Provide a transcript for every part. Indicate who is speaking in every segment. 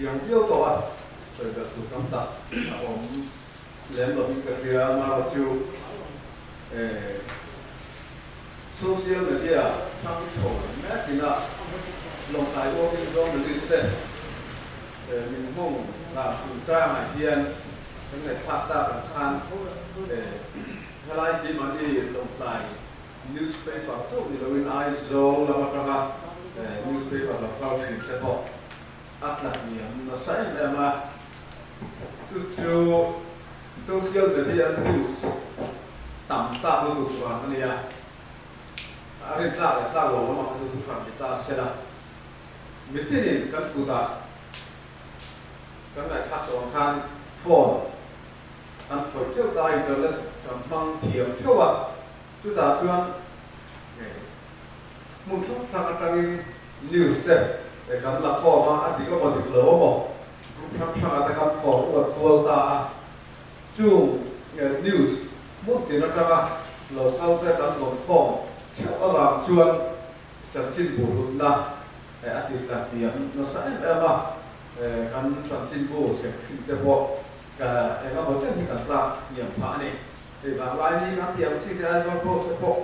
Speaker 1: Chiang viau tawh a, sawi belh tur tam tak a awm lem lovin ka hria. Amaherawhchu social media hrang chho mek ina Lawngtlai Working Journalist te min hung dan chungchangah hian kan ngaihthlak tak ang khan helai keimahni Lawngtlai newspaper chauh ni loin Aizawl lam atanga newspaper lo kal thin te pawh a tla hniam nasa em em a, chu chu social media news tam tak lutuk vang a nia, a rin tlak leh tlak lo lamah kha chu thu hran ni ta se la, mitinin kan kutah kan ngaihthlak tawh ang khan phone kan khawih theuh ta a, internet kan hmang thiam theuh a, chutah chuan hmun hrang hrang atangin news te kan la khawm a, a dik emaw dik lo emaw group hrang hrangah te khan forward kual ta a, chung news hmun tin atanga lo kal te kan rawn khawm theuh avang chuan chanchinbu hlutna a ti tla hniam nasa em em a, kan chanchinbu sem thin te pawh eng emaw chen hi kan tlak hniam phah a ni. Hei vanglai ni kan tih ang chi te Aizawl Post te pawh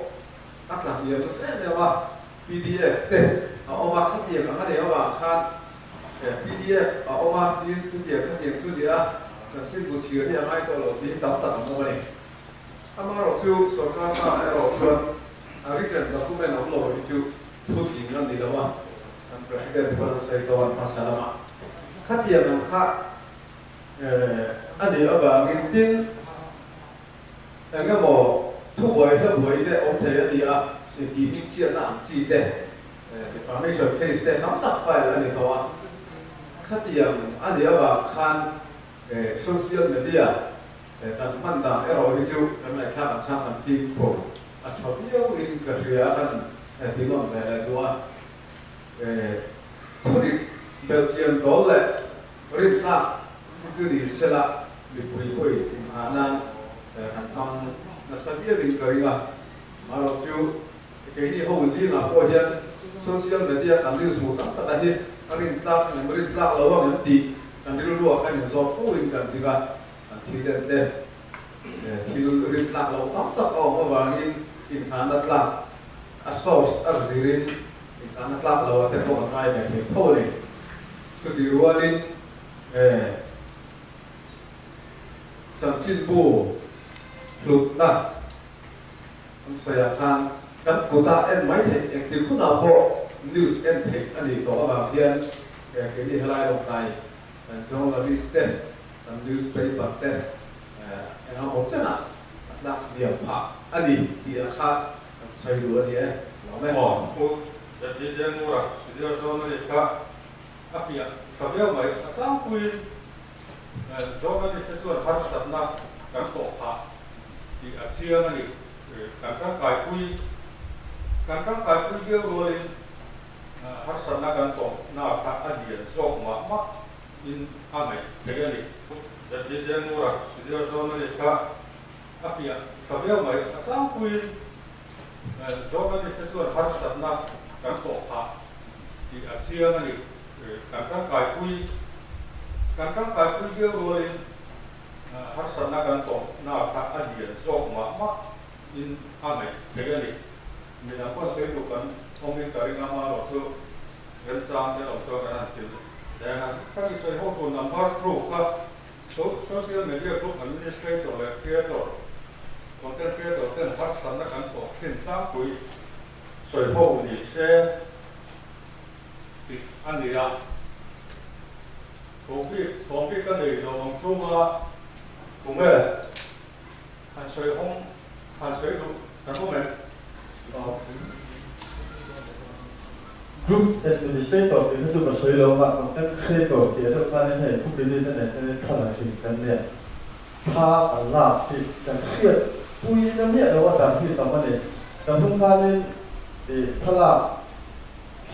Speaker 1: a tla hniam nasa em em a, pdf te a awm a, khatiang ang a nei avang khan pdf a awm a, tin chutiang khatiang chu nia chanchinbu chhir hi a ngai tawh lo tih tam tak an awm a ni. Amaherawhchu sorkar tan erawh chuan a written document awm lo hi chu thu tling a ni lo a, kan President pawn a sawi dawn hmasa lamah khatiang ang kha a nih avangin tin Eng emaw thubuai hlabuai te awm thei a ni a, tih hmingchhiatna ang chi te, defamation case te tam tak file a ni tawh a. Khatiang a nih avang khan social media kan hman dan erawh hi chu kan ngaihthlak ang chang kan fimkhur a tha viau in ka hria a, kan ti nawn ve leh duh a. Thudik belhchian dawl leh Rinthlak chu ni sela mipui pawhin inhah nan kan hmang nasa viauin ka ring a. Marawh chu keini ho zingah pawh hian social media kan news hmuh tam taka hi a rintlak engem rintlak lo ang em tih kan rilruah khan inzawt foin kan ring a, kan thil en te thil rintlak loh tam tak a awm avangin inhahna tlak a source a zirin inhahna tlak lo a te pawh kan ngai ve thei tho a ni. Chutih rualin chanchinbu hlutna an sawiah khan kan kutah en mai theih engtik hunah pawh news en theih a nih tawh avang hian keini helai lawngtlai kan journalist te, kan newspaper te eng emaw chenah a tlak hniam phah a ni tih a kha kan sawi duh a ni e. Lawm e.
Speaker 2: Aw, Pu Zati Dengura, Senior Journalist kha a piah tha viau mai. A tlangpuiin Journalist te chuan harsatna kan tawh phah tih a chiang a ni. Kan tangkaipui kan tangkaipui viau rualin harsatna kan tawhna kha a lian zawk mah mah in a ngaih theih a ni. Zati Dengura, Senior Journalist kha a piah tha viau mai. A tlangpuiin Journalist te chuan harsatna kan tawh phah tih a chiang a ni. Kan tangkaipui kan tangkaipui viau rualin harsatna kan tawhna kha a lian zawk mah mah in a ngaih theih a ni. Midang pawh sawi duh kan awmin ka ring a, amaherawh chu remchang te awm chuan kan han thil deng a. Ka ti sawi ho tur number proof kha Social media group administrator leh creator, content creator ten harsatna kan tawh thin tlangpui sawi ho ni se tih a ni a. Thu bik, chhawm bik a nei lo ang chunga tunge han sawi hawng, han sawi duh kan awm em?
Speaker 3: Group administrator tih kha chu ka sawi lo a, content creator tih a deuh khanin hei Pu Billy te nen hianin thla la thin kan nia. Thla kan lak hi kan hriat pui na miah lo a dan hi tam a ni. Kan hnung khanin ih thlalak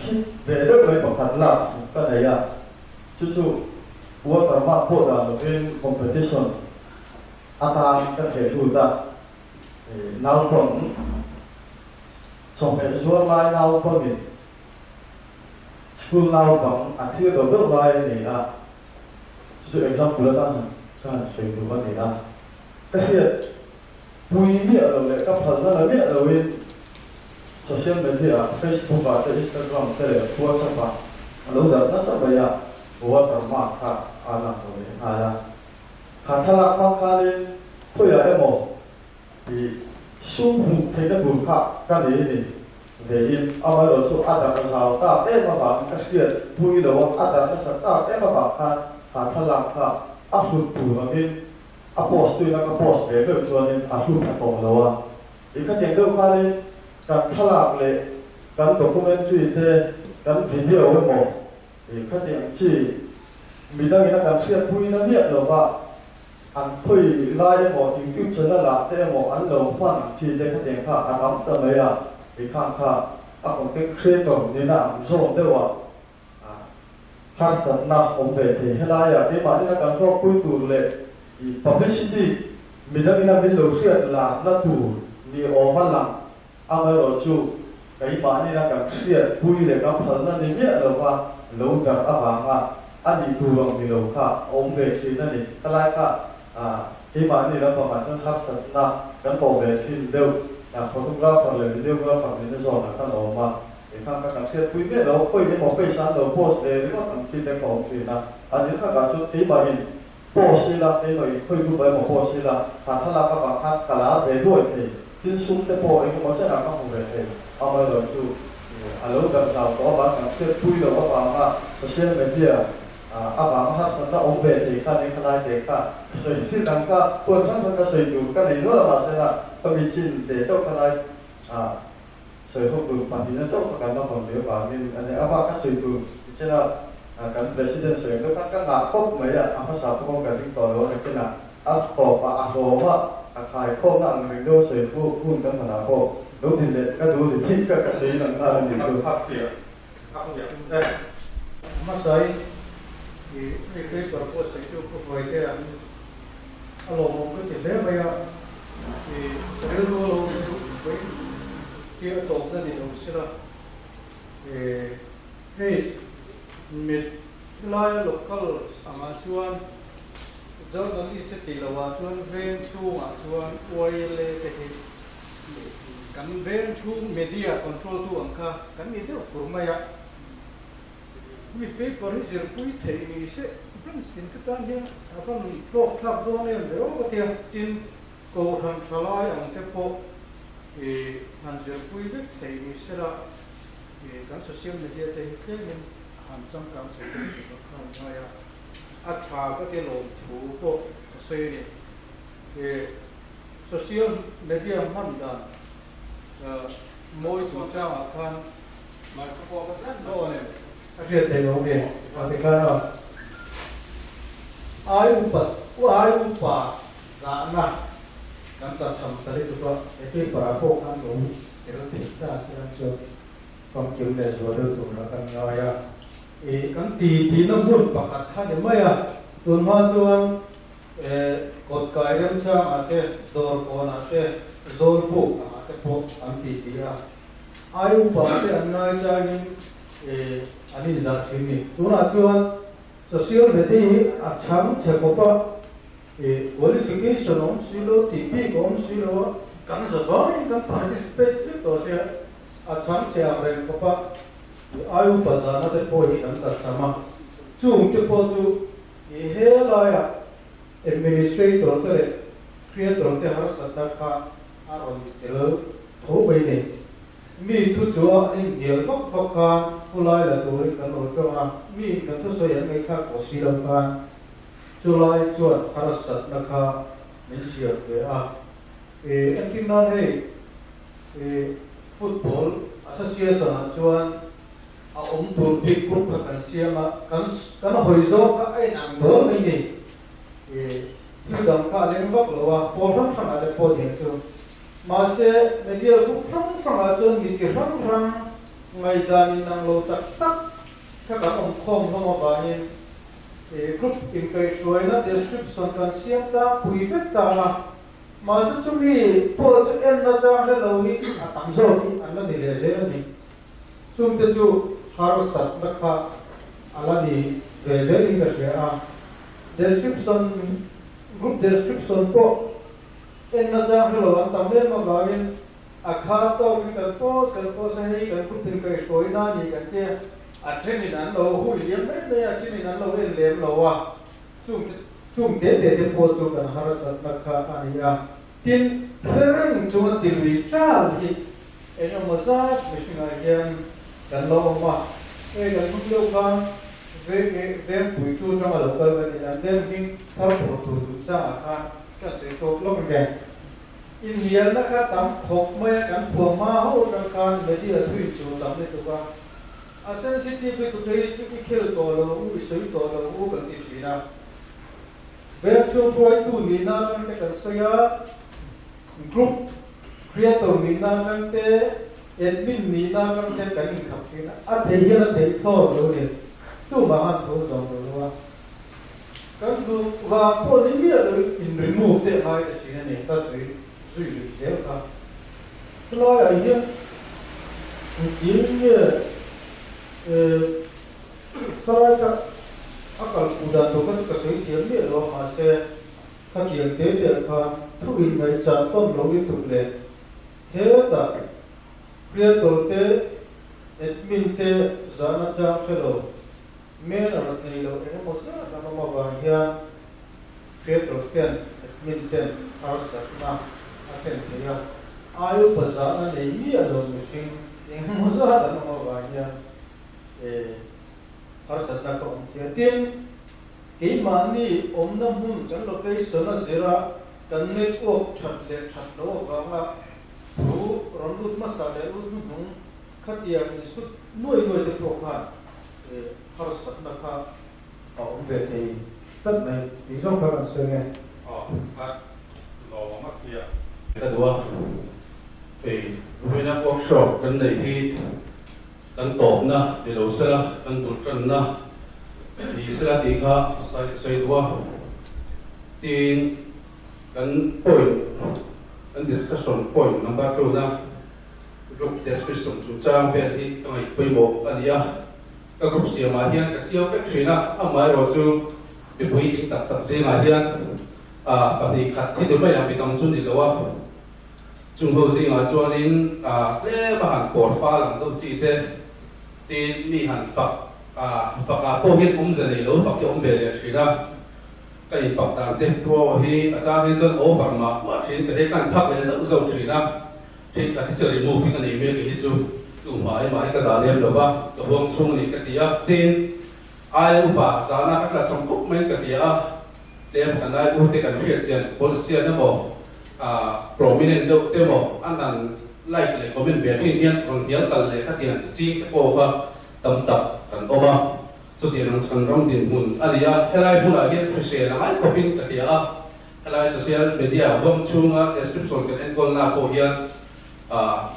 Speaker 3: hit ve deuh mai pakhat lak ka nei a, chu chu watermark pawh dan lovin competition atan ka theh lut a, Naupang chawhmeh zuar lai naupangin school naupang a thil deuh deuh lai a ni a. Chu chu example atan han ka han sawi duh a ni a. Ka hriat pui miah lo leh ka phalna la miah loin social media ah Facebook ah te Instagram te leh WhatsApp ah a lo darh nasa mai a, watermark kha a lang lo leh nghal a. Kha thlalak hmang khanin khawiah emaw i sum hmuh theihna tur kha ka nei a ni vein amaherawh chu a darh zau tak em avangin ka hriat pui lo a, a darh nasa tak em avang khan kha thlalak kha a hlut tur angin a post tuina ka post ve meuh chuanin a hlut a tawh lo a. I khatiang deuh khanin kan thlalak leh kan documentary te, kan video emaw i khatiang chi midangin a kan hriatpuina miah lova an khawi lai emaw YouTube channel ah te emaw an lo hman chi te khatiang kha a tam ta mai a, i khang kha a content creator nena ang zawn deuh a. Harsatna awm ve thei helaiah keimahnin a kan hlawkpui tur leh publicity midangin a min lo hriat larna tur ni awma lang amaherawh chu keimahnin a kan hriatpui leh kan phalna ni miah lova lo darh avanga a nih tur ang ni lo kha a awm ve thin a ni. Helai kha keimahni lampangah chuan harsatna kan tawh ve thin deuh photographer leh videographer nihna zawnah khan a awm a. Engkha ka kan hriatpui miah lo, khawi emaw face an lo post ve ringawt ang chi te ka awm thin a, an in khatah chuan keimahin post ila, keimahin khawi group ah emaw post ila, kha thlalak avang khan ka lar ve duai thei, thil sum te pawh eng emaw chen ah ka hmu ve thei, amaherawh chu a lo darh zau tawh avang kan hriatpui loh avanga social media avanga harsatna awm ve thei kha eng kha lai te kha ka sawi thil dang kha huan hrang hrang ka sawi tur ka nei nual a mahsela ka mi chin te chauh kha lai Sawi ho tur pahnihna chauh kha kan la hawn leh avangin a ni. A bak a sawi tur tichena kan President sawi ang deuh khan ka ngah khawp mai a, a hmasa pawh ka ring tawh lo a nakinah a tawp a, a hlawm a, a khaikhawmna ang reng deuh a sawi fu hun kan hmanah pawh lo din leh ka duh ni tih ka ka sawi lang nghal a ni chu.
Speaker 4: Hmasai i hei paper pawh sawi tu pu Hruaite an a lawmawm ka ti hle mai a, i rilru a lo ni chu vawi tir a tawpna ni lo sela, i hei mit helaia local angah chuan journalist e tih lohah chuan veng chhungah chuan YLA te hi kan veng chhung media control tu ang kha kan ni deuh fur mai a. Mi paper hi zirpui theih ni se branch tin te tan hian a van hlawk thlak dawn em ve aw ka tia. Tin, Kohhran tha lai ang te pawh i han zirpui vek thei ni sela i kan social media te hi tlemin a han changkang chho dawn tih ka khan ngai a, a tha ka ti lawm thu pawh ka sawi a ni. I social media hman dan mawi chungchangah khan A hriat theih lo nge? A ti khan a, Ai upat, ai upa zahna kan tlachham ta lutuk a, he paper ah pawh khan lo tel theih ta se chuan famkim leh zual deuh turah kan ngai a. I kan ti tihna hmun pakhat kha ni mai a, tunhma chuan kawt kai remchangah te, dawr kawnah te, zawlbuk angah te pawh an ti ti a. Ai upa te an ngai changin an inzah thin ni. Tunah chuan social media hi a chhang chhe khawp a, qualification awm si lo, tih bik awm si lo a, kan za vangin kan participate vek tawh sia, a chhang chhe ang reng khawp a, ai upa zahna te pawh hi kan tachham a. Chung te pawh chu helaiah administrator te leh creator te harsatna kha a rawn tel tho mai ni. Mi thu chu an inhnial vak vak khan thu lai la turin kan lo tawng a, mi kan thusawi an ngaihthlak tawh si lo khan chulai chuan harsatna kha min siam ve a. Entir nan hei Football Association ah chuan a awm tur bik group kha kan siam a, kan kan hawi zawng kha a inang dawn mai ni. Thil dang kha a leng vak lo a, pawl hrang hrangah te pawh nih chu. Mahse, media group hrang hrangah chuan mi chi hrang hrang ngaihdan inang lo tak tak kha kan awm khawm hlawm avangin group inkaihhruaina description kan siam tlangpui vek ta a. Mahse chumi pawh chu enna chang hre lo hi a tam zawk hi an la ni leh zel a ni. Chungte chu harsatna kha a la ni ve zelin ka hria a. Description, Group description pawh en nachang hrelo an tam em avangin a kha tawkin kan post kan post a, hei kan group in kaihhruaina a ni kan tia, a thenin an lo hui liam mai mai a, a thenin an lo en lem lo a, chung chung te te te pawh chu kan harsatna kha a ni a. Tin, hre reng chuan ti lui tal hi eng emaw zat mihringah hian kan lo awm a, hei kan hnung deuh khan vengpui tu atanga lo kal ka ni, an veng hming thar phawh tur chungchangah khan kan sawi chhuak lawk nge. Inhnialna kha tam khawp mai a, kan phuah hma ho atang khan media thuin chu tam lutuk a, a sensitive lutuk hi chu i khel tawh lo u, i sawi tawh lo u kan ti thin a. Veng hruaitu nihna atang te kan sawi a, group creator nihna atang te, admin nihna atang te kan inkhap thin a, a thei hian a theih thlawt lo ni, tumah han tho zawm lo lo a, kan duh vang pawh ni miah lo in remove te a ngai ta thin a ni, ka sawi zui lui zel kha. Khawlaiah hian engtin nge Khawlai kha a kal phu dan tur kha chu ka sawi thiam miah lo a, mahse khatiang te te khan thu inngaihchah tawn lo lutuk leh hetah creator te admin te zahna chang hre lo, manners nei lo eng emaw zat an awm avang hian creators ten admin ten harsatna a thlen thei a, ai upa zahna nei miah lo mihring eng emaw zat an awm avang hian harsatna ka awm thei a. Tin, keimahni awmna hmun kan location a zira kan network that leh that loh avanga thu rawn lut hmasa leh lut hnuhnung khatiang insut nuai nuai te pawh khan harsatna kha a awm ve thei tlat mai tih zawng kha kan sawi nge.
Speaker 2: Aw, a lawm a fiah.
Speaker 5: Ka duh a, hei vawiina workshop kan neih hi Kan tawpna ni lo sela, kan bul tanna ni sela tih kha ka sawi duh a. Tin, kan point, kan discussion point number two na group description chungchang vel hi ka ngaih pawimawh a ni a. Ka group siamah hian ka siam vek thin a, amaherawh chu mipui tling tak tak zingah hian pahnih khat thi ni mai ang midang chu ni lo a. Chung ho zingah chuanin tlem a han kawr fal ang deuh chi te, tin mi han fak fakah pawh hian awmze nei lo fak hi a awm ve leh thin a, ka infak dan te pawh hi a chang hi chuan over mah mah thin ka hei ka han phak leh zauh zauh thin a, thenkhat hi chu remove hi ka nei mek hi chu tumah hi mah hi ka zah lem lo va, ka huang chhung a ni ka ti a, tin aia upa zahna ka tla chhawm khawp maiin ka hria a. Tlem kan lai u te kan hriat chian policy an emaw prominent deuh te emaw an han like leh comment ve thin hian rawn hnial kal leh khatiang ching te pawh kha tam tak kan awm a, chutiang ang chu kan ram dinhmun a ni a, helai hmunah hian hrisel a ngai khawpin ka hria a, helai social media huam chhunga description kan enkawlna pawh hian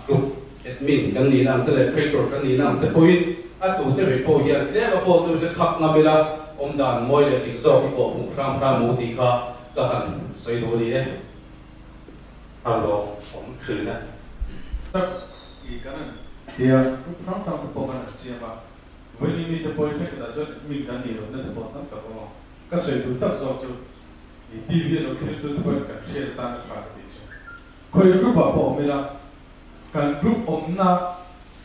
Speaker 5: group admin kan nihna ang te leh creator kan nihna ang te pawhin a tute ve pawh hian tlem a pawh chu khap ngam ila awmdan mawi leh dik zawk hi pawh hmuh hram hram u tih kha ka han sawi duh a ni e.
Speaker 2: A lawmawm thin e. Tak i kan an tia group hrang hrang te pawh kan an siam a, vawiin mi te pawhin thenkhatah chuan admin kan nih lohna te pawh tam tak awm a, ka sawi duh tak zawk chu i TV a lo thlir tu te pawhin kan hriat atan a tha ka tih chu. Khawi group ah pawh awm ila, kan group awmna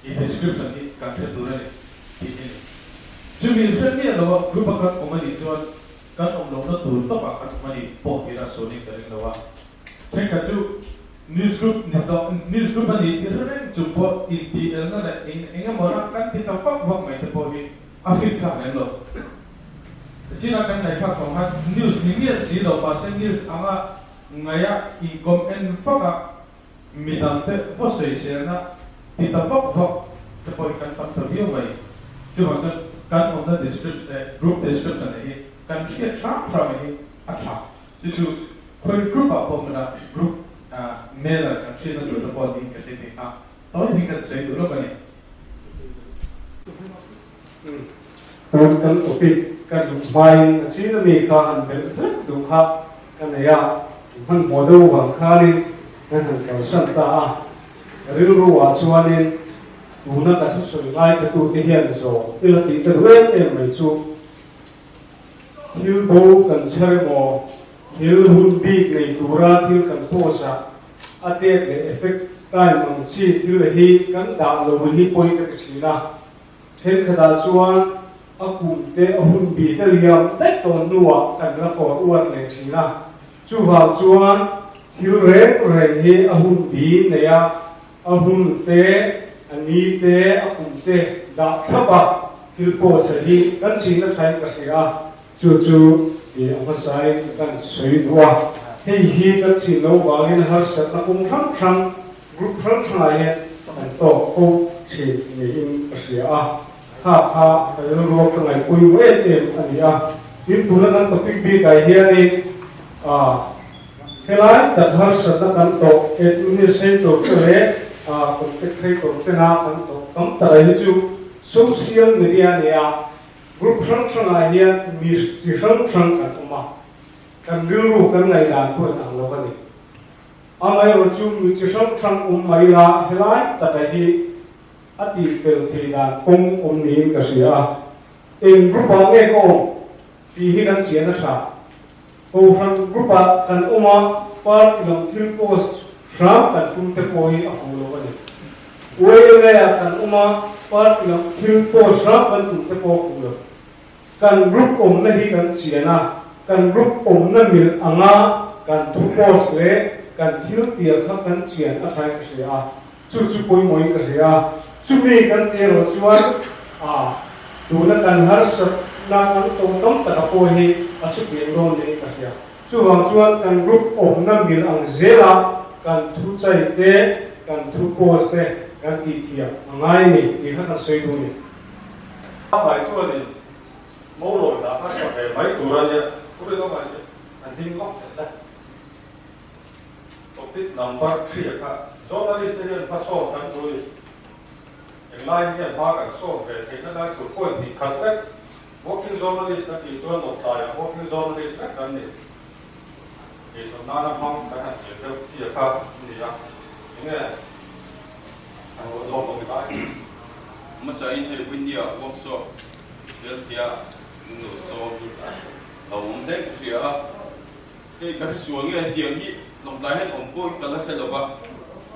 Speaker 2: i description hi kan hre tur a ni tih hi a ni. Chumi hre miah lo a group a kan awm a nih chuan kan awm lohna tur tawkah kan awm a ni pawh tih lah sualin ka ring lo a. Thenkhat chu news group ni tawh, news group a ni tih hre reng chung pawh intih elna leh eng eng emaw na kan ti ta vak vak mai te pawh hi a finthlak lem lo. Chinah kan ngaihthlak tawh khan news ni miah si lo mahse news anga Ngaia inkawm en vak a, midangte vaw sawiselna ti ta vak vak te pawh hi kan tam ta viau mai. Chuvang chuan kan awmna description eh group description eh hi kan hriat hram hram hi a tha. Chu chu khawi group ah pawh hmuna group mailer kan hriatna tur te pawh niin ka hre thei a, tawi hi kan sawi duh lawk a ni.
Speaker 6: Tun kan topic ka duh hmain a chin ami kha han belh hlek duh kha ka nei a, hmanhmawh deuh vang khanin kan han kalsan ta a, rilru ah chuanin tuna ka thusawi ngaithlatute hian zawh ila tih ka duh em em mai chu. Thil bo kan chher emaw, thil hun bik nei tura thil kan post a, a date leh effect time ang chi thil hi kan dah lo hi pawi ka ti thin a. Thenkhatah chuan a kum te a hun bi te liam daih tawh hnuah kan la forward leh thin a. Chuvang chuan thil reng reng hi a hun bi nei a, a hun te, a ni te, a kum te dah thlap a, thil post a hi kan chin na thain ka hria a, chu chu i a hmasain kan sawi duh a, hei hi kan chin lo vangin harsatna kawng hrang hrang, group hrang hrangah hian kan tawk fo thin niin ka hria a, kha kha ka rilru ka ngaihpui em em a ni a, tin tuna kan topic bikah hianin ah. Helai tak harsatna kan tawh administrator te leh contact tena kan tawh tam tak hi chu social media nia group hrang hrangah hian mi chi hrang hrang kan awm a, kan rilru kan ngaihdan pawh in ang lo a ni. Amaherawh chu mi chi hrang hrang awm mai la helai taka hi a tih fel thei dan kawng awm niin ka hria a, eng group ah nge ka awm tih hi kan chian a tha. Kohhran group ah kan awm a, party lam thil post hram kan tum te pawh hi a fuh lo a ni. YLA ah kan awm a, party lam thil post hram kan tum te pawh a fuh lo. Kan group awmna hi kan chian a, kan group awmna mil anga kan thu post leh kan thil tir kha kan chian a thain ka hria a, chu chu pawimawhin ka hria a. Chumi kan tih erawh chuan a tuna kan harsatna kan to tam taka pawh hi a su pian dawn niin ka hria. Chuvang chuan kan group awmna mil ang zela kan thu chai te, kan thu post te kan tih thiam a ngai a ni tih kha kan sawi duh a ni.
Speaker 2: A hmai chuanin Mawlawi dah kha tha ve mai tur a nia, thu rinawm ah hian an ding vak zel a. Topic number thria kha journalist te hian hmasawn kan duh ni. Englai hian hma kan sawn ve theihna lai tur point hnih khat vek. Working journalist kan tih chuan Lawngtlaiah working journalist vek kan ni. Eizawn nana hmang kan han tir deuh thria kha a ni a. Enge han ruah zawk awm lai?
Speaker 7: Hmasain hei Winnie-a workshop Delphia min lo sawm hi lo awm hle ka hria a. Hei ka hresual nge hetiang hi Lawngtlai hian awm pawh hi ka la hre lo va,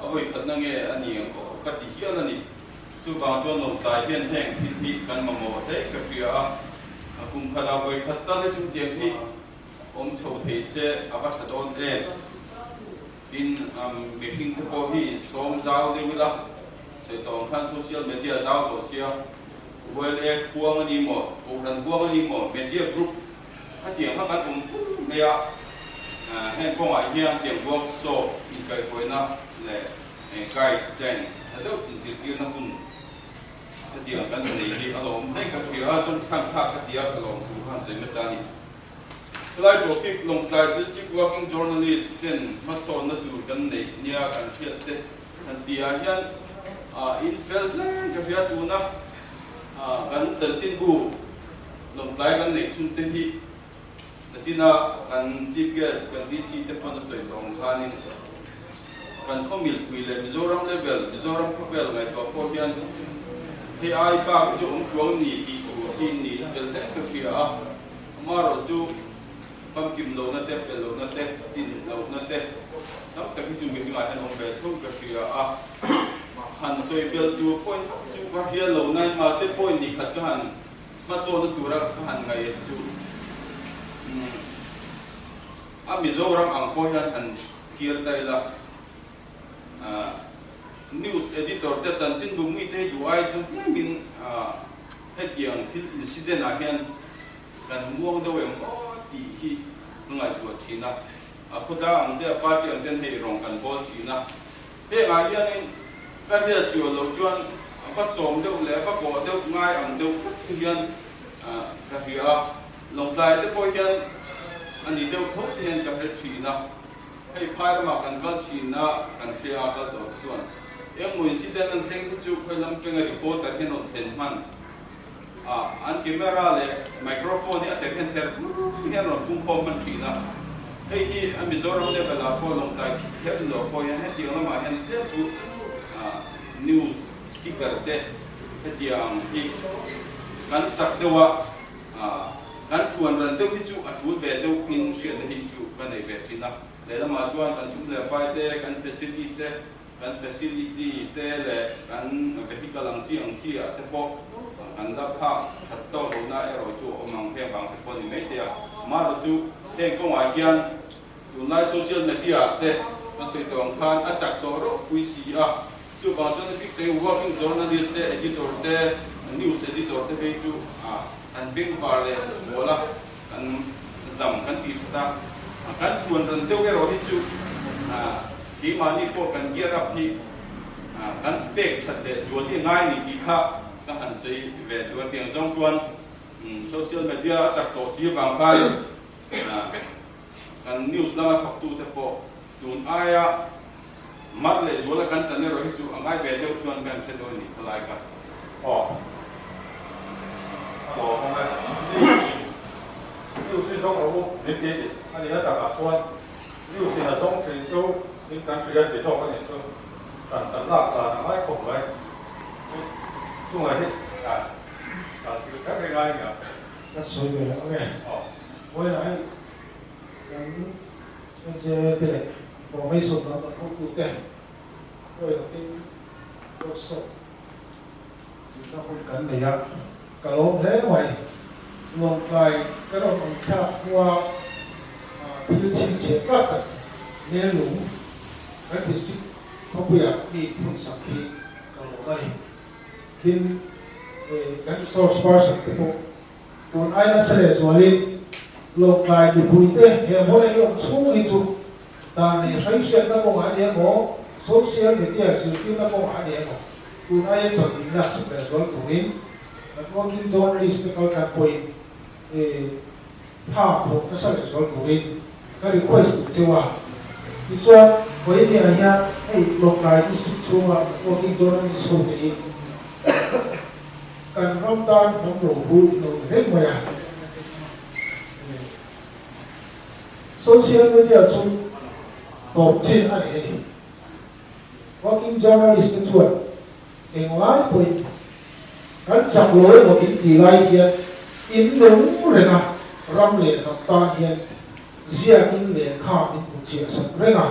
Speaker 7: a vawikhatna nge a ni ang aw ka ti hial a ni. Chuvang chuan Lawngtlai hian heng thil hi kan mamawh hle ka hria a, a kum khatah vawikhat tal hi chu hetiang hi awm chho thei se a va tha dawn em. Tin, mihring te pawh hi insawm zau deuh ila, sawi tawh ang khan social media zau tawh sia, ULA huang a ni maw, Kohhran huang a ni maw, media group Khatiang kha kan awm fur mai a, heng kawngah hian tiang workshop inkaihhruaina leh guidance tha deuh inzirtirna hun khatiang kan nei hi a lawm hle ka hria a, chuan chhan thlak ka tia ka lawm thu khan sawi hmasa a ni. Helai topic Lawngtlai District Working Journalist ten hmasawnna tur kan neih nia kan hriat te han tih ah hian in fel hle ka hria tuna kan chanchinbu Lawngtlai kan neih chhun te hi nachina kan Chief Guest, kan DC te pawn a sawi tawh ang khanin kan khaw milpui leh Mizoram level, Mizoram khawvel ngaihtuah pawh hian hei ai bak chu awm chuang ni tih tur hi ni tel hle ka hria a, amaherawh chu famkim lohna te, fel lohna te, tlin lohna te tam tak hi chu mihringah hian awm ve tho ka hria a, han sawi bel tur point chu ka hria lo nain mahse point ni khat ka han Hmasawnna tura ka han ngaih a chu a Mizoram ang pawh hian han thlir ta ila, news editor te chanchin duh mite hi duh ai chu tlemin hetiang thil incident ah hian kan muang deuh em aw tih hi ka ngaihtuah thin a, a khawtlang ang te a party ang ten hei rawng kan bawl thin a. Hengah hianin ka hriat sual loh chuan a va sawm deuh leh a va kawh deuh ngai ang deuh tlat hi hian ka hria a, Lawngtlai te pawh hian a ni deuh tho te hian ka hre thin a, hei phai ramah kan kal thin a, kan hria a kal tawh te chuan engmaw incident an thleng hi chu khawi lam atanga reporter hian rawn thlen hman a, an camera leh microphone hi a ter hian ter fur hian rawn pung khawm hman thin a, hei hi a Mizoram level ah pawh Lawngtlai kher ni loh pawh hian hetiang lamah hian tlem chu news sticker te hetiang hi kan chak deuh a. Kan ṭuan ran deuh hi chu a ṭul ve deuh in hriatna hi chu ka nei ve ṭhin a. Lehlamah chuan kan sum leh pai te, kan facility te, kan facility te leh kan vehicle ang chi ang chi ah te pawh kan la phak ṭhat tawk lohna erawh chu a awm ang heng vang te pawh a ni maithei a. Amaherawh chu heng kawngah hian tunlai social media ah te kan sawi tawh ang khan a chak tawh ropui si a. Chuvang chuan a bik te working journalist te, editor te, news editor te phei chu an bengvar leh zual a, kan zam kan tih that a, kan tuan ran deuh erawh hi chu keimahni pawh kan gear up hi kan pek that leh zual hi a ngai ni tih kha ka han sawi ve duh a. Tiang zawng chuan social media a chak tawh si avang khan kan news lama thawktute pawh tun aia Mar leh zuala kan chan erawh hi chu a ngai ve deuh chuan kan hre dawn a ni khawlai kha.
Speaker 2: Aw. A lawm awm e. News in news hi zawng rawh u min ti ti a nih a takah chuan news in a zawng thin chu in kan hria ti zawk a nih chu kan kan lak dan a ngai khawp mai. Chungah hi kan thil kher hi ngai nia.
Speaker 4: Ka sawi ve leh ang e.
Speaker 2: Aw.
Speaker 4: Vawiinah hei kan NJA te leh Information lam kan hotute pawi lovin workshop zirna hun kan nei a, ka lawm hle mai. Lawngtlai ka rawn awm thlak hua thil chhinchhiah tlak tak Nelung kan district khawpuiah mi phunsak hi ka lawm a ni. Tin, kan resource person te pawh Tun ai nasa leh zualin Lawngtlai mipuite he hmun hi awm chhung hi chu dan leh hrei hriatna kawngah a ni emaw, social media zirtirna kawngah a ni emaw, tun aia chawlhninna suk leh zual turin kan working journalist te kal tan pawhin tha phawk nasa leh zual turin ka request duh cheu a. Tichuan, Vawinia hian hei Lawngtlai district chhunga working journalist ho te hi Kan ram tan hnam ro hu in lo ni reng mai a. Social media chu tawp chin a ni a ni. Working journalist te chuan englai pawhin kan chak lo emaw in ti lai hian in nung reng a, ram leh hnam tan hian ziakin lehkha min hmu chiah sak reng a.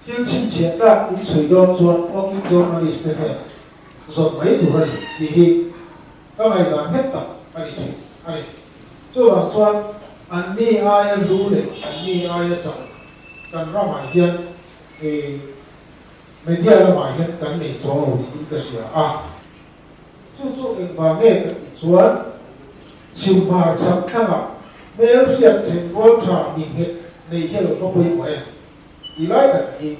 Speaker 4: Thil chhinchhiah tlak in chhui dawn chuan working journalist te hian zawt mai tur a ni tih hi ka ngaihdan nghet tak a ni thin a ni. Chuvang chuan anni aia lu leh anni aia chak kan ramah hian media lamah hian kan nei chuang lo niin ka hria a. Chu chu engvang nge kan tih chuan chhim hmar chhak thlangah hmel hriat then rual tha mi nghet nei hi a lo va pawimawh em? Ti lai tak hi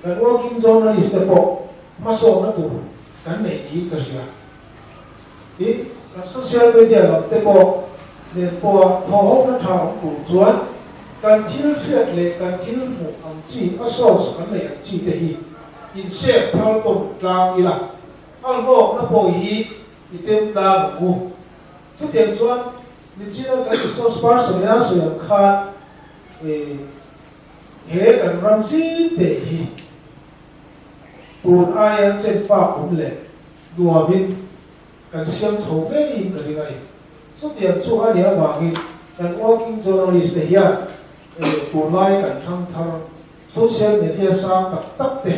Speaker 4: kan working journalist te pawh hmasawmna tur kan nei niin ka hria. Tin, kan social media lam te pawh nen pawha thawhawmna tha awm tur chuan kan thil hriat leh kan thil hmuh ang chi a source kan neih ang chi te hi in share phal tawn tlang ila, a hlawkna pawh hi i tem tlang ang u. Chutiang chuan nichina kan resource person ina sawi ang khan eh, He kan ram zing te hi tun aia chen fak awm leh nuamin kan siam chho ngeiin ka ring a ni. Chutiang chu a nih avangin kan working journalist te hian tunlai kan thangthar social media sang tak tak te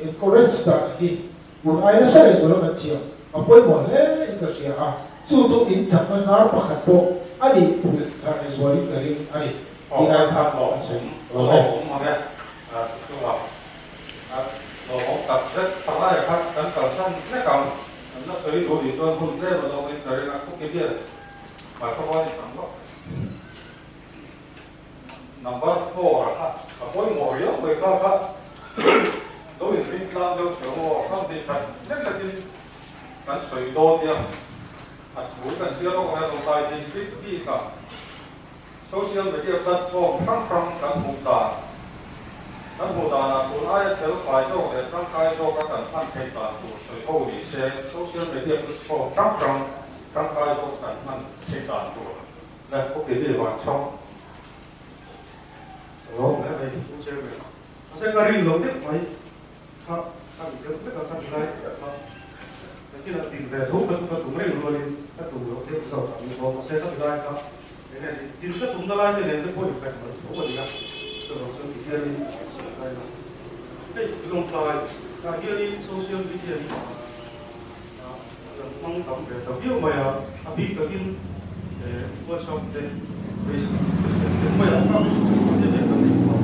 Speaker 4: encourage dan hi tun aia nasa leh zuala kan thiam a pawimawh hle in ka hria a, chu chu in chakna hnar pakhat pawh a nih pulh thar leh zualin ka ring a ni.
Speaker 2: Aw kan khan lawm lawm ang e chunga lawmawm tak zet thalai kha kan kalsan vek ang an la sawi duh nih chuan hun tlem a zawng in ka ring a cookie hian microphone in tam lawk number 4 kha a pawimawh riau mai kha kha lo in ring tlang deuh thei aw kham ti that lek lek in kan sawi dawn nia a thu kan hria lawk ang e Lawngtlai district bik ah Social media platform hrang hrang kan hmuh dan, Kan hmuh danah tun aia fel fai zawk leh tangkai zawka kan hman theih dan tur sawi ho ni se, social media platform hrang hrang tangkai zawk kan hman theih dan tur leh Pu Kili Vanchhawng.
Speaker 1: Lawm hle mai Pu Chairman. Mahse ka rin lo deuh mai kha ka ni deuh vek a, ka ti lai chiah kha. Ka thil a tin ve tho ka tum reng rualin.
Speaker 2: Ka tum loh deuh zawk ang ni bawk. Mahse ka ti lai kha enge ni din ka tumna lai te nen te pawh inkaih hmel tho a ni a, chuvang chuan ti hianin a rawn sawi lai a. Hei Lawngtlai ah hianin social media hi kan hmang tam ve ta viau mai a, a bik takin WhatsApp te Facebook te te mai ah kha te hian kan nei tawh a.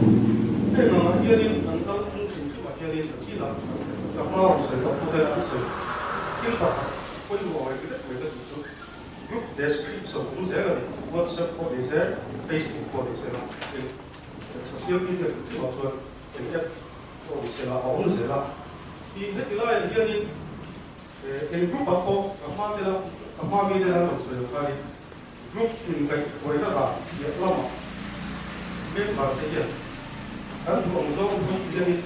Speaker 2: Heng angah hianin kan kal phung hrim hrimah hianin a chinah ka hma rawn sawi loh pawh hian an sawi thil pakhat pawimawh reng vek mai ka duh chu group description awm zel a ni. WhatsApp pawh ni se, Facebook pawh ni se la, eng social media hrim hrimah chuan eng app pawh ni se la a awm zel a. Tih heti laiah hianin eng group ah pawh ka hma te la ka hma mi te la an rawn sawi ang khanin group inkaih buaina dan piah lamah member te hian kan duh ang zawng hi hianin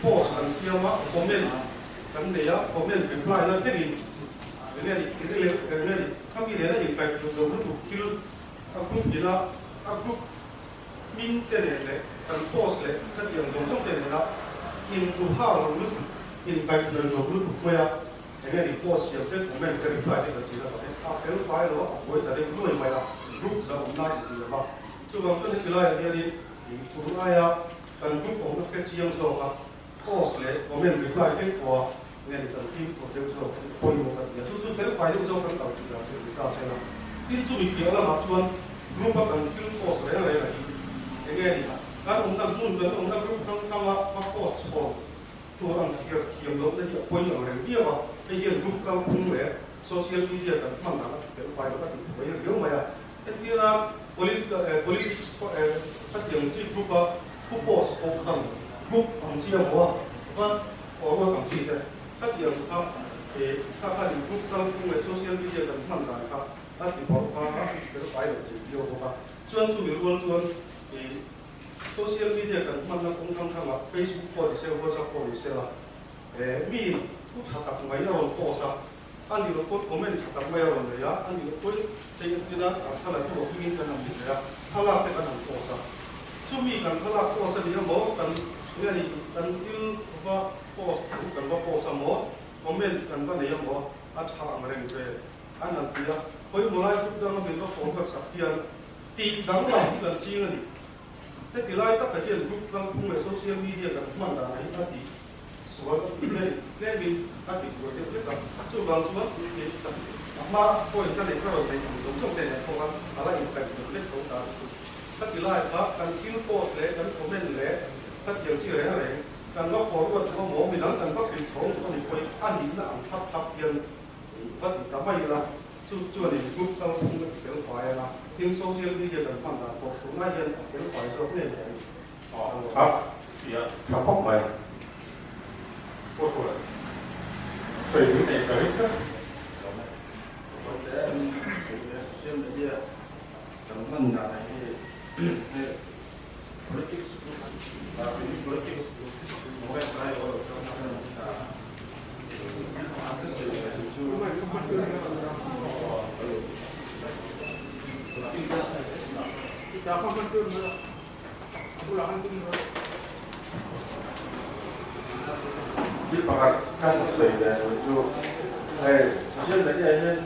Speaker 2: post kan siam a, comment kan nei a, comment reply na thlengin enge ni enge ni khami nena inkaih duh lo lutuk thil a group ina a group hming te nen leh kan post leh khatiang zawng zawng te nena induha lo lutuk, inkaihhnawih lo lutuk mai a, enge ni post siam te, comment te, reply te kan tih avangin a fel fai lo a, a buai ta deuh nuai mai a, group zahawm lai inti lo va. Chuvang chuan heti laiah hianin tun aia kan group awmna hre chiang zawk a, post leh comment reply thleng pawha nge ni kan fimkhur deuh zawk hi a pawimawh ka ti a, chu chu fel fai deuh zawk kan kal tih dan chu ni ta se la. Tin chumi piah lamah chuan group a kan thil post reng reng a hi enge ni a, kan awmna hmun kan awmna group hrang hranga va post chhawn tur ang thlir thiam lohna hi a pawi ang reng viau a, hei hian group kalphung leh social media kan hman dan a ti fel fai loh a tih thuai riau mai a. Hetianga political politics khatiang chi group a thu post pawh khan group ang chi a hmu a, va forward ang chi te khatiang kha kha khanin group kalphung leh social media kan hman dan kha a ti bawrh kha a fel fai lo thei viau bawk a. Chuan chumi rual chuan social media kan hmanna kawng hrang hrangah Facebook pawh ni se, WhatsApp pawh ni se la mi thu tha tak mai a rawn post a, A nih loh pawn comment tha tak mai a rawn nei a, a nih loh pawn hei entina kan thlalak hi awpingin kan han hmu thei a, thlalak te kan han post a. Chumi kan thlalak post a ni emaw, kan enge ni kan thil va post duh kan va post emaw, comment kan va nei emaw a tha ang reng ve an han ti a. Khawimaw lai group danga min va forward sak hian tih danglam hi kan ching a ni. Heti lai takah hian group kalphung leh social media kan hman danah hi a tih Sual a tih hle tlemin a ti buai deuh hlek a, chuvang chuan a hma point ka neih ka rawn neih ang zawng zawng te nen pawh khan a la inkaihhnawih lek tho ta chu. Ka ti lai kha kan thil post leh kan comment leh ka tiang chi reng reng kan va forward duh amaw midang kan va hrilh chhawng duh a ni pawhin a nihna ang thlap thlap hian va ti ta mai ila chu chuanin group kalphung a ti fel fai ang a, tin social media kan hman dan pawh tunah hian a fel fai zawk ngei mai.
Speaker 8: A fiah tha khawp mai. Pawh chuan sawi tui nei ka ring tlat.
Speaker 9: Social media kan hman dan hi politics politics
Speaker 3: Thil pakhat ka sawi ve tur chu hei social media hian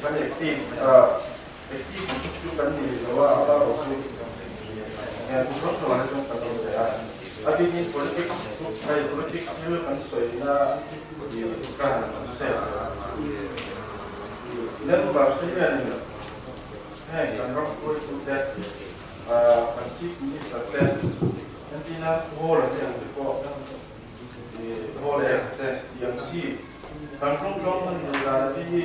Speaker 3: kan active active chu kan ni lo a a erawh chu eng hrang hrang ah chuan kan awm ve a a bikin politics hei politics thil kan sawina kan share member te hianin Heng kan ram hruaitute, kan Chief Minister te, entina Hall te ang te pawh, Hall Act te tih ang chi kan hrang hrang hman duh dan te hi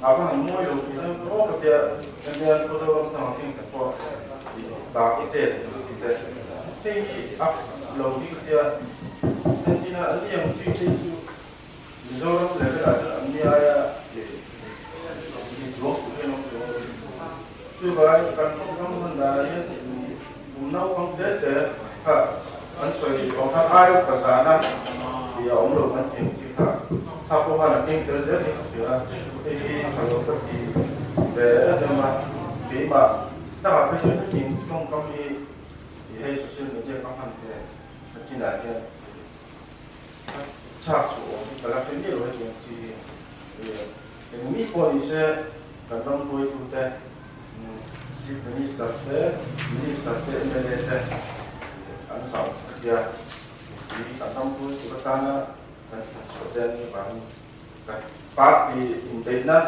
Speaker 3: a va han mawi lo thin a, aw ka tia entina Mizoram hnam ang te pawh dak i tet tih te hei hi a lo hi ka tia entina an ni ang chi te hi chu Mizoram level ah chuan an ni aia mi chuang tur hian awm chuang lo. Chuvangin kan ram hman danah hian kum naupang te te kha an sawi awm khan ai upa zana tih a awm lo kan tih ang chi kha kha pawh khan a keng tel zel hi ka hria a, hei hi tha lo ka ti ve em em a, keimah takah phei chuan hetiang tawngkam hi hei social media ka hman ve a chinah hian.
Speaker 9: Chhak chhuah awm hi ka la hre miah lo hetiang chi hi. Eng mi pawh ni se kan ram hruaitute, Chief Minister te, Minister te, mla te an zau ka tia. Mipui kan ram hruaitu atana kan chhak chhuah te an nih avangin kan party inbeihna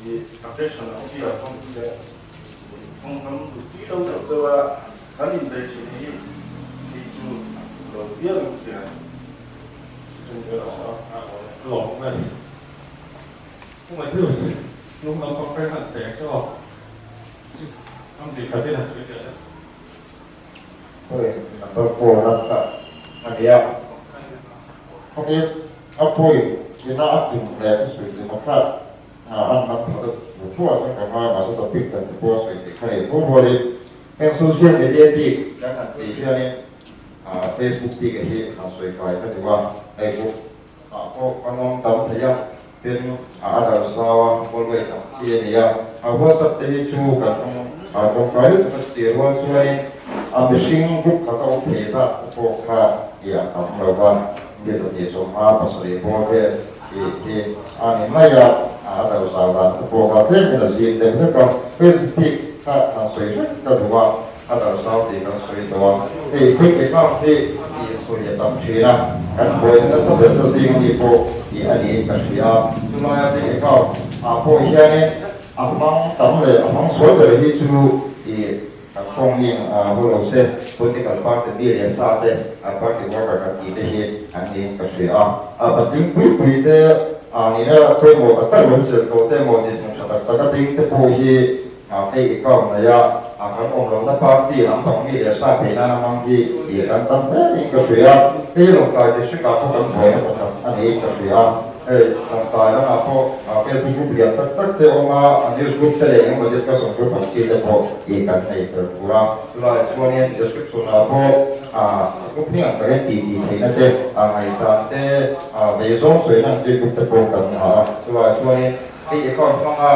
Speaker 9: ih aggression ang chi ang hmang hi leh thawnghnam duh tui lo deuh deuh a kan inbei thin hi hi chu a fuh lo viau in hria.
Speaker 8: Lawm mai. Pu Matthews, hnung lam pang peng han peng che aw. Am tih khat in han sawi teh le.
Speaker 10: Hei number 4 lam kha a nia. Khawngin a point ina a tum leh a sawi tum a kha an lam pha deuh thu thu ah chuan ka ngai mahse topic dan te pawh a sawi theih kha ni. Pu Rualin heng social media bik kan han tih hianin Facebook bik hi han sawi kai ka duh a, hei book ah pawh ka nawm tam thei a, tin a adar zau a, hallway tam chi a ni a, a WhatsApp te hi chu kan hmang tawngkai lutuk a chutih rual chuanin a mihring group khat a awm thei zat te pawh kha i a tam lo va, mi 257 bawr vel tih hi a ni mai a, a adar zau dan te pawh kha tlem in a zim deuh hlek a, Facebook bik kha han sawi hrep ka duh a. A dar zau tih kan sawi tawh a, hei quick account hi tih sawi a tam thin a, kan buaina nasa ber ta zing ami pawh tih a niin ka hria a, chulaia quick account ah pawh hianin a hmang tam leh a hmang sual ber hi chu tih kan tawngin a hu lo se, political party mi leh sa te, party worker kan tih te hi an niin ka hria a, a patling pui pui te ah nihna pawimawh tak tak lo chelh tawh te emaw dinhmun tha tak tak a ding te pawh hi Fake account nei a, a kan awm lohna party lam pang mi leh sa phei nana hmang hi tih kan tam hle niin ka hria. Hei Lawngtlai District ah pawh kan buaina pakhat a niin ka hria. Hei Lawngtlai lamah pawh Facebook group lian tak tak te awm a, a news group te leh engemaw discussion group ang chi te pawh tih kan nei tel tur a. Chulai chuanin description ah pawh group hming ang takin tih tih theihna te, ngaihdan te, veizawng sawina ang chi group te pawh kan ngah a. Chulai chuanin Hei account hmanga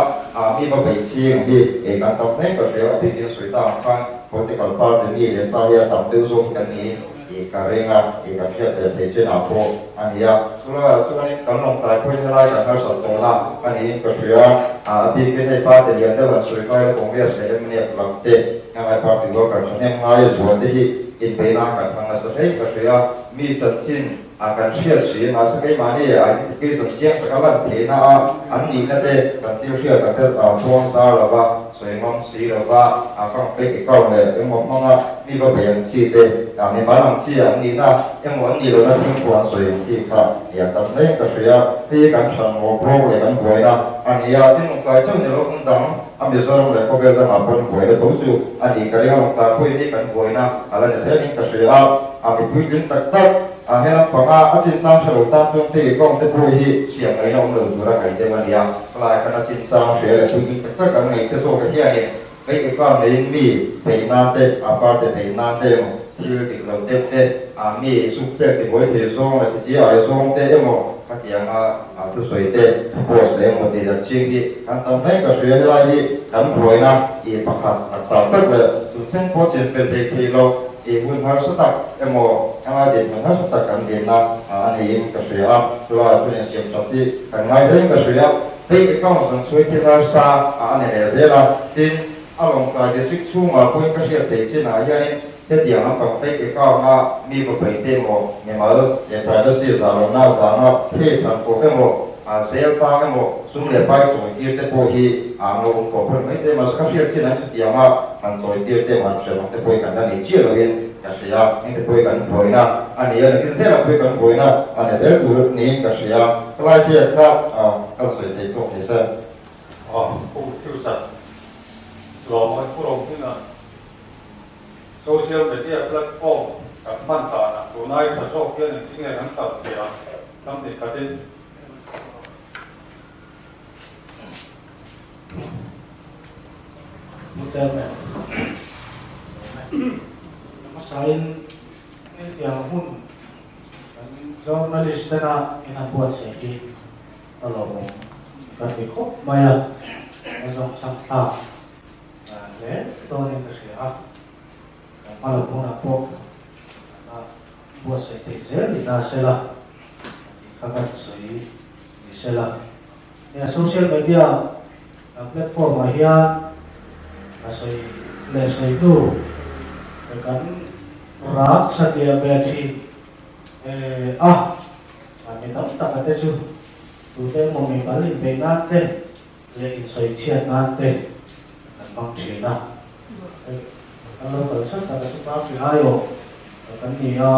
Speaker 10: mi va beih ching hi ei kan tam hle ka hria, a bikin sawi ta ang khan political party mi leh sa hi a tam deuh zawk hi kan niin tih ka ring a, tih kan hriat ve thei chin ah pawh a ni a. Chulaiah chuanin kan lawngtlai pawhin helai kan harsat tawhna a niin ka hria, a bikin hei party lian deuh han sawi kai la Congress leh mnf lam te ngai party worker thahnem ngai zual te hi inbeihna kan hmang nasa hle ka hria, mi chanchin A kan hriat si, mahse keimahni identification chiang taka lan theihna a an nihna te kan thil hriat ang te chuang zar lova, sawi ngam si lova, a kang fake account leh engmaw hmanga mi va bei ang chi te, mimal ang chi an nihna emaw an nih lohna thil pawh an sawi ang chi kha nia tam mai ka hria. Hei hi kan than mawh bawk leh kan buaina a ni a, tin lawngtlai chauh ni lo hmun dang a Mizoram leh khawvel dangah pawn buaina tho chu a nih ka ring a, lawngtlai pawhin hi kan buaina a la ni zelin ka hria a, a mipui tling tak tak. A he lampanga a chinchang hre lo tan chuan fake account te pawh hi siam ngaihna awm lo tura ngaih deuh a ni a, helai khan a chinchang hria leh puitling tak tak an ngaih te zawk hianin fake account neiin mi peih nan te, a party peih nan te emaw thil dik lo deuh te, a mi suk thlek tibuai thei zawng leh tichi ai zawng te emaw khatianga thusawi te post leh emaw tih dan ching hi kan tam hle ka hria. Helai hi kan buaina i pakhat laksar tak leh tun thleng pawh chinfel thei thei lo. I hun harsa tak emaw anga dinhmun harsa tak kan dinna a niin ka hria a, chulaiah chuan insiam that hi kan ngai hlein ka hria. Fake accounts an chhui thil harsa a ni leh zel a, tin, a Lawngtlai District chhungah pawhin ka hriat theih chinah hianin hetiang lampang fake account a mi va bei te emaw mimal leh privacy zah lohna avanga case han kawp emaw a zel tang emaw sum leh pai chawi tir te pawh hi an lo awm tawh phawt mai thei mahse ka hriat chin an chutiang a han chawi tir te emaw han hriat ang te pawh hi kan la nei chiah loin ka hria eng te pawh hi kan buaina a ni a nakin zelah pawh hi kan buaina a ni zel tur niin ka hria ka lai te kha ka la sawi thei tawk ni se.
Speaker 2: Pu Thusa lawm an pu rawng hmingah social media platform kan hman danah tunai tha zawk hian engtin nge kan kal thei ang lam ni khatin.
Speaker 4: Pu Chairman, hmasain hetiang hun kan journalist tena in han buatsaih hi ka lawmawm ka ti khawp mai a, ka zawngchhang thlak hle dawnin ka hria a, kan hma lam hunah pawh kan la buatsaih theih zel ni ta se la. kha kan sawi ni sela. Nia social media platform ah hian a sawi leh sawi hnu kan rak satliah ve thin a, mi tam tak a te chu tute emaw mi mal inbeih nan te leh insawi chhiat nan te kan hmang thin a. Hei kan lo kal chhan tak a chu party aiawh kan ni a,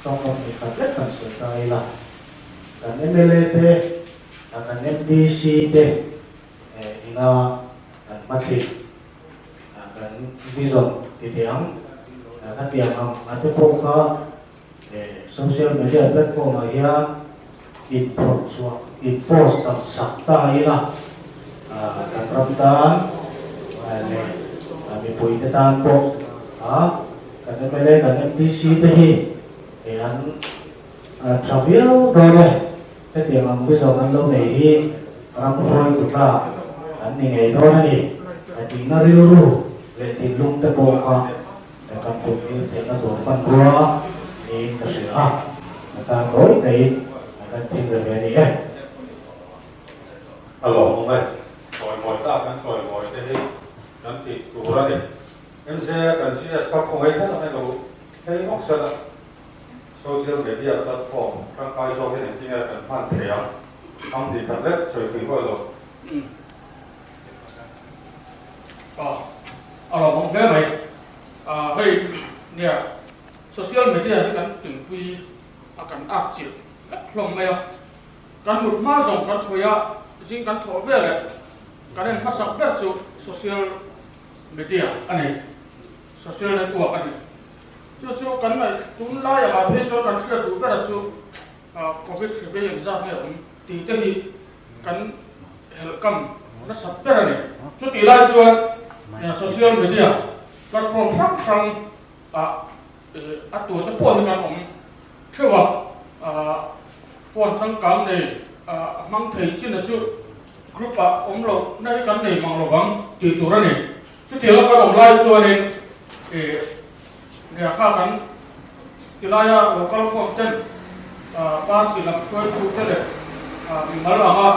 Speaker 4: tawngkam hnih khat lek kan sawi ta ila. Kan mla te, kan MDC te ina kan hmathli, kan vision ti teh ang, ka tiang ang a te pawh kha social media platform ah hian inphawrh chhuah, in post tam sak ta ila kan ram tan leh mipui te tan pawh kan mla, kan MDC te hi an A tha viau dawn e, hetiang ang bi zawng an lo nei hi ram hruai tu tlak an ni ngei dawn a ni. A tihna rilru leh thinlung te pawh kha kan tum hil theihna tur hmanrua niin ka hria a, a tan tawi taiin kan thil ve ve a ni e.
Speaker 2: A lawmawm e, chawimawi tlak kan chawimawi te hi kan tih tur a ni. MZ kan GS kha khawngaih tak ang emaw hei ngawk sela. Social media platform tangkai zawk hian engtin nge kan hman thei ang? Ang tih khat lek sawi pui huai lo.
Speaker 8: A lawmawm hle mai. Hei nia social media hi kan tuipui a kan ak chilh vek hlawm mai a. Kan mut hma zawng kan khawih a, zing kan thawh veleh kan en hmasak ber chu social media a ni, social network a ni. Chu chu kan ngaih tun lai angah phei chuan kan hriat duh bera chu Covid hri vei engzat nge awm tih te hi kan helhkam nasat ber a ni. Chutih lai chuan social media platform hrang hrang ah a tu te pawh hi kan awm theuh a, phone changkang nei a hmang thei chin a chu group ah awm loh na hi kan nei mang lovang tih tur a ni. Chutianga kan awm lai chuanin ih lehkha kan tilaia local form ten party lam hruaitute leh mimal anga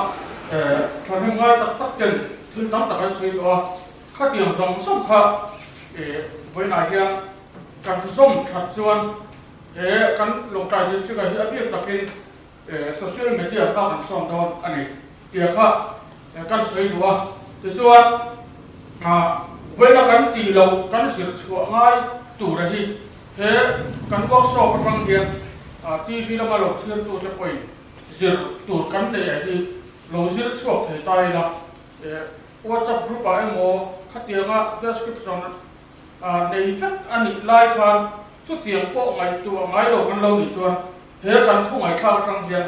Speaker 8: thahnem ngai tak tak ten thil tam tak an sawi tawh a, khatiang zawng zawng kha ih vawiinah hian kan zawm that chuan he kan Lawngtlai District ah hi a bik takin social media kha kan sawn dawn a ni tia kha kan sawi duh a. Tichuan vawiina kan tih loh kan zir chhuah ngai tura hi he kan workshop atang hian TV lama lo thirtute pawhin zir tur kan neih ah hi lo zir chhuak thei ta ila WhatsApp group ah emaw khatianga description nei vek a nih lai khan chutiang pawh ngaihtuah ngai lo kan lo nih chuan He kan thu ngaihthlak atang hian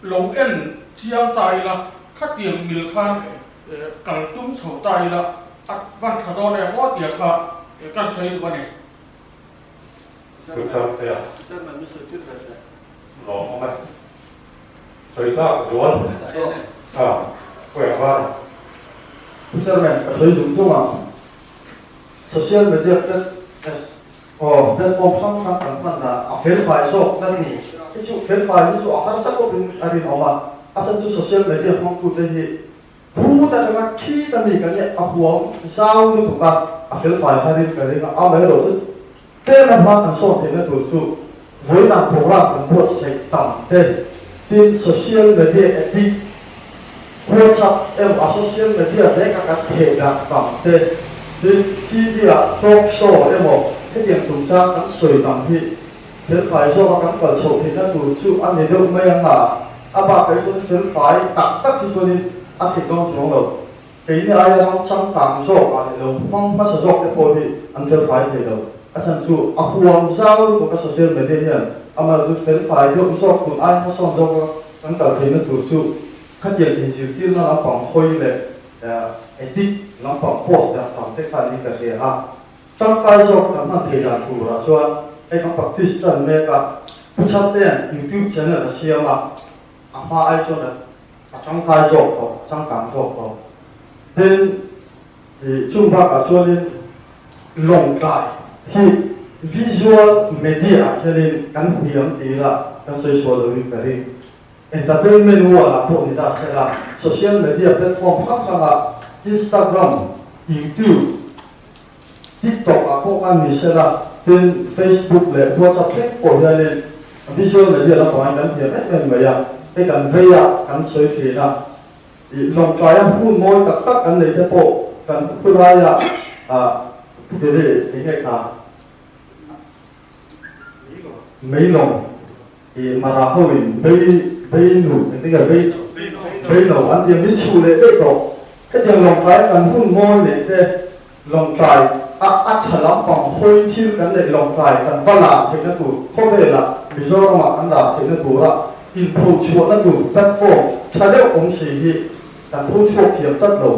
Speaker 8: lo en chiang ta ila, khatiang mil khan kal tum chho ta ila a van tha dawn em aw tia kha kan sawi duh a ni.
Speaker 3: Social media Aw, platform hrang hrang kan hman dan a felfai zawk na ni. Hei chu felfai hi chu a harsa khawpin a rinawm a, a chhan chu social media hmangtute hi phut atanga khit a mi kan nih a huam zau lutuk a, a felfai harin ka ring a, amaherawh chu tlem a hma kan sawn theihna tur chu vawiinah program kan buatsaih tam te, tin social media addict WhatsApp emaw a social media veka kan theh dah tam te, tin TV ah talk show emaw hetiang chungchang kan sawi tam hi felfai zawka kan kal chhoh theihna tur chu a ni deuh mai ang a, a bakah hi chuan felfai tak tak hi chuanin a theih dawn chuang lo. Keini aia ram changkang zawk ah leh lo hmang hmasa zawk te pawh hi an felfai thei lo. A chhan chu a huam zau lutuk a social media hian amah chu felfai deuh zawk tun aia hmasawn zawka kan kal theihna tur chu Khatiang inzirtirna lampang hawi leh ethic lampang post dah tam te khan in ka hria a, tangkai zawk kan hman thei dan turah chuan hei kan practice tan mek a, Pu Chhantea'n YouTube channel a siam a, a hma ai chuan a tangkai zawk tawh, a changkang zawk tawh. Tin, chung bakah chuanin Lawngtlai hi. Visual media ah hianin kan hniam ti ila kan sawi sual loin ka ring. Entertainment wall ah pawh ni ta sela, social media platform hrang hrangah Instagram, YouTube, TikTok ah pawh khan ni sela, tin Facebook leh WhatsApp thleng pawh hianin visual media lampangah kan hniam em em mai a, hei kan vei a, kan sawi thin a. I lawngtlaia hun mawi tak tak kan nei te pawh kan khulaia eng nge kha meilawng i mara ho in bei bei nu eng nge bei bei no an tia min chhuh leh daih tawh. Hetiang lawngtlaia kan hun mawi neih te lawngtlai a a tha lampang hawi thil kan neih lawngtlai kan va lar theihna tur khawvelah Mizoramah kan lar theihna tura inphochhuahna tur platform tha deuh awm si hi kan pho chhuak thiam tlat lo.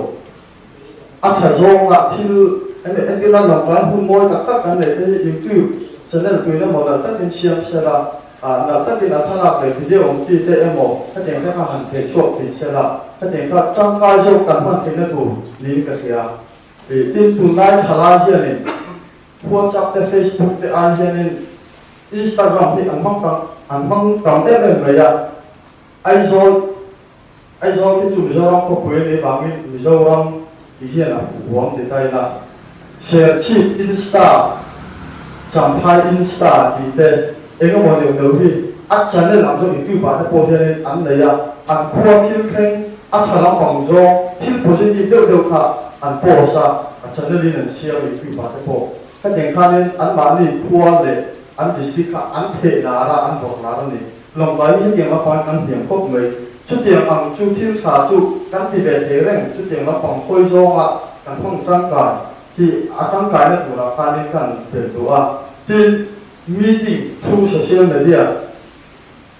Speaker 3: A tha zawngah thil entirna lawngtlai hun mawi tak tak kan neih te hi YouTube channel tuin emaw nalh takin siam sela, nalh takin a thlalak leh video awm chi te emaw hetiang te kha han theh chhuak thin sela, hetiang kha tangkai zawk kan hman theihna tur niin ka hria. Tin, tunlai thalai hianin WhatsApp te Facebook te ai hianin Instagram hi an hmang tam an hmang tam em em mai a, Aizawl Aizawl khi chu Mizoram khawpui a nih vangin Mizoram ti hian a huam ti ta ila, Serchhip Insta, Champhai Insta tih te eng emaw deuh deuh hi a channel ang zawng YouTube ah te pawh hianin an nei a, an khua thil thleng a tha lampang zawng thil positive deuh deuh kha an post a, a channel in an siam YouTube ah te pawh. Hetiang khanin anmahni khua leh an district kha an theh lar a, an vawrh lar a ni. Lawngtlai hi hetiang lampangin kan hniam khawp mai. Chutiang ang chu thil tha chu kan ti ve thei reng, chutiang lampang khawi zawnga kan hmang tangkai hi a tangkaina turah khanin kan tel duh a. Tin, meeting through social media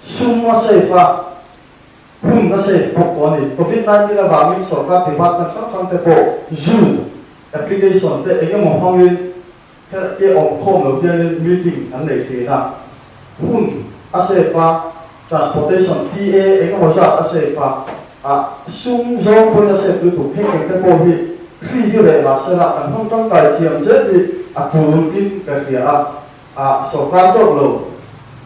Speaker 3: sum a save a, hun a save bawk tawh a ni. Covid 19 avangin sorkar department hrang hrang te pawh Zoom application te eng emaw hmangin He awm khawm lo hianin meeting an nei thin a, hun a save a, transportation TA eng emaw zat a save a, ah sum zawng pawhin a save lutuk. Heng eng te pawh hi hri hi reh mah sela kan hmang tangkai thiam zel hi a tul in ka hria a, ah sorkar chauh lo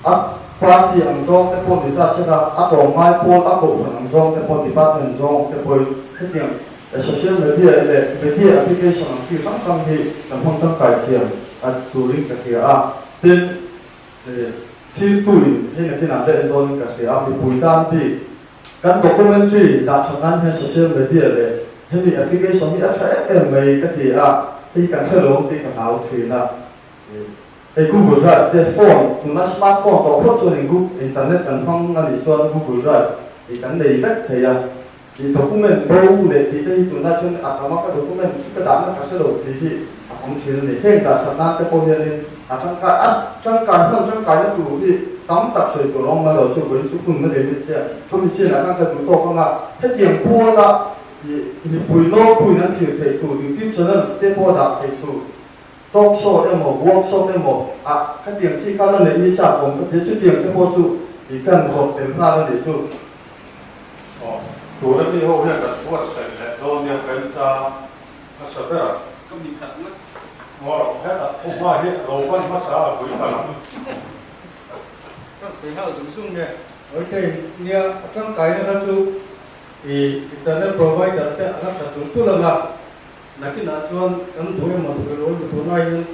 Speaker 3: a party ang zawng te pawh ni ta sela a tlawmngai pawl a kohhran ang zawng te pawh department zawng te pawhin hetiang Social media leh media application ang chi hrang hrang hi kan hmang tangkai thiam a turin ka hria a. Tin, thil tuin hei nakinah te en dawnin ka hria a, mipui tan bik kan documentary dah that nan hian social media leh hemi application hi a tha em em mai ka ti a, hei kan hre lo ang tih ka hlau thin a. Hei Google Drive te phone tuna smartphone tawh phawt chuan in internet kan hmang a nih chuan Google Drive hi kan nei vek thei a. I document bo leh tih te hi tunah chuan a tam a, ka document chu ka dahna ka hre lo tih hi a tam thin a ni. Heng dah that nan te pawh hianin a tangkai a tangkai hman tangkaina tur hi tam tak sawi tur a awm mai lo chu vawiin chu hun na lemit sia chumi chinah khan ka duh tawk ang a, hetiang puala i mipui nawlpuiin an thlir theih tur YouTube channel te pawh dah theih tur talk show emaw workshop emaw ah khatiang chi kha la neih hi chak awm ka ti a, chutiang te pawh chu i kan rawt tel nghal a nih chu.
Speaker 2: Aw, tuna mi ho hian kan buatsaih leh dawn nia kan chang hmasa ber a.
Speaker 7: Ka mi khat ngat.
Speaker 2: Aw, hetah khawhma hi a lo pan hmasa a pui ta lo.
Speaker 4: Ka thei nghal zung zung nge. Awitei, nia a tangkaina kha chu i internet provider te a la tha tul tul ang a, nakinah chuan kan duh emaw duh elo emaw tunlai hian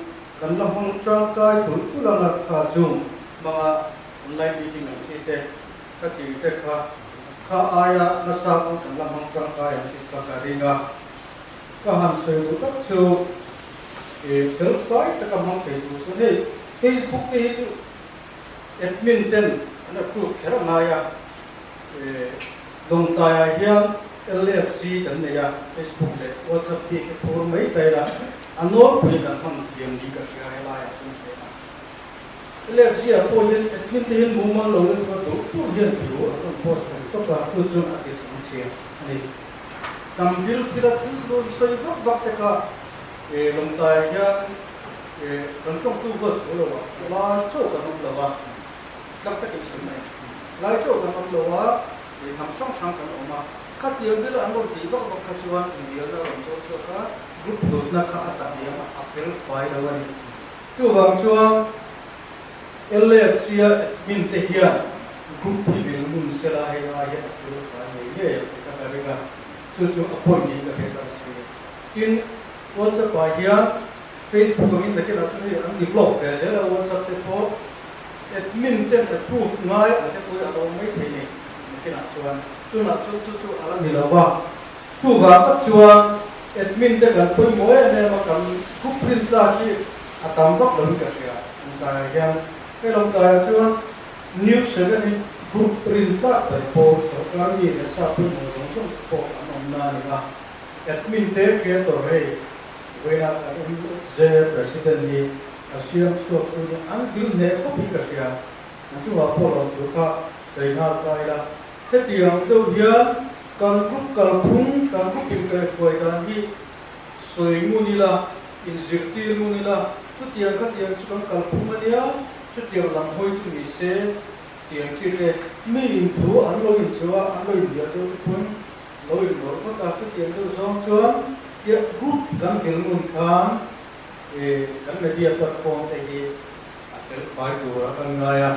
Speaker 4: kan la hmang tangkai tul tul ang a, kha Zoom hmanga online meeting ang chi te Ka tih te kha kha aia nasa pawn kan la hmang tangkai ang tih kha ka ring a. Ka han sawi duh tak chu i fel fai taka hmang thei tur chuan hei Facebook te hi chu admin ten an approve kher a ngai a. Lawngtlaiah hian LFC kan nei a, Facebook leh WhatsApp bik hi phur mai ta ila a nawlpui kan hman thiam ni ka hria helaiah chuan hre a. LFG ah pawh hian admin te hian mumal lo lutuk a duh tur hian thu an rawn post thei tawp a, chu chuan a ti chhang chhiar a ni. Tam bil thila thil sawi vak vak te kha Lawngtlai hian kan tawngtu huat thu lo a, lai chauh kan awm lo a, tlang takin sawi mai, lai chauh kan awm lo a, hnam hrang hrang kan awm a, khatiang bila an rawn tih vak vak kha chuan inbialna a rawn chawl chhuak a, group hlutna kha a tla hniam a, a fel fai lo a ni. Chuvang chuan LFC-a admin te hian group hi vil ngun sela hei ai hian a fel fai ngei ngei ang tih kha ka ring a, chu chu a point niin ka hriat a ni si. Tin, WhatsApp ah hian Facebook angin nakinah chuan hei an develop ve zel a, WhatsApp te pawh admin ten approve ngai ang te pawh hi a lo awm mai thei ni nakinah chuan. Tunah chuan chu chu a la ni lo va. Chuvang tak chuan admin te kan pawimawh em em a, kan group print tlak hi a tam vak loin ka hria. Lawngtlaiah hian hei Lawngtlaiah chuan News 7 hi group print tlak ber pawl sorkar mi leh sa pawimawh zawng zawng pawh an awm na a ni a. Admin te creator hei vawiinah kan MZ President hi a siam chhuak tu nia an vil hneh khawp hi ka hria. An chungah pawh lo thu kha sawi nghal ta ila. Hetiang deuh hian kan group kalphung, kan group inkaihhruai dan hi sawi ngun ila, inzirtir ngun ila, chutiang khatiang chu kan kalphung a nia, chutiang lam hawi chu ni se tiang chi te, mi inthu an lo incheu a, an lo inhnial deuh te pawn lo inrawlh vat a, chutiang deuh zawng chuan tia group kan vil ngun khan kan media platform te hi a fel fai tur a kan ngai a.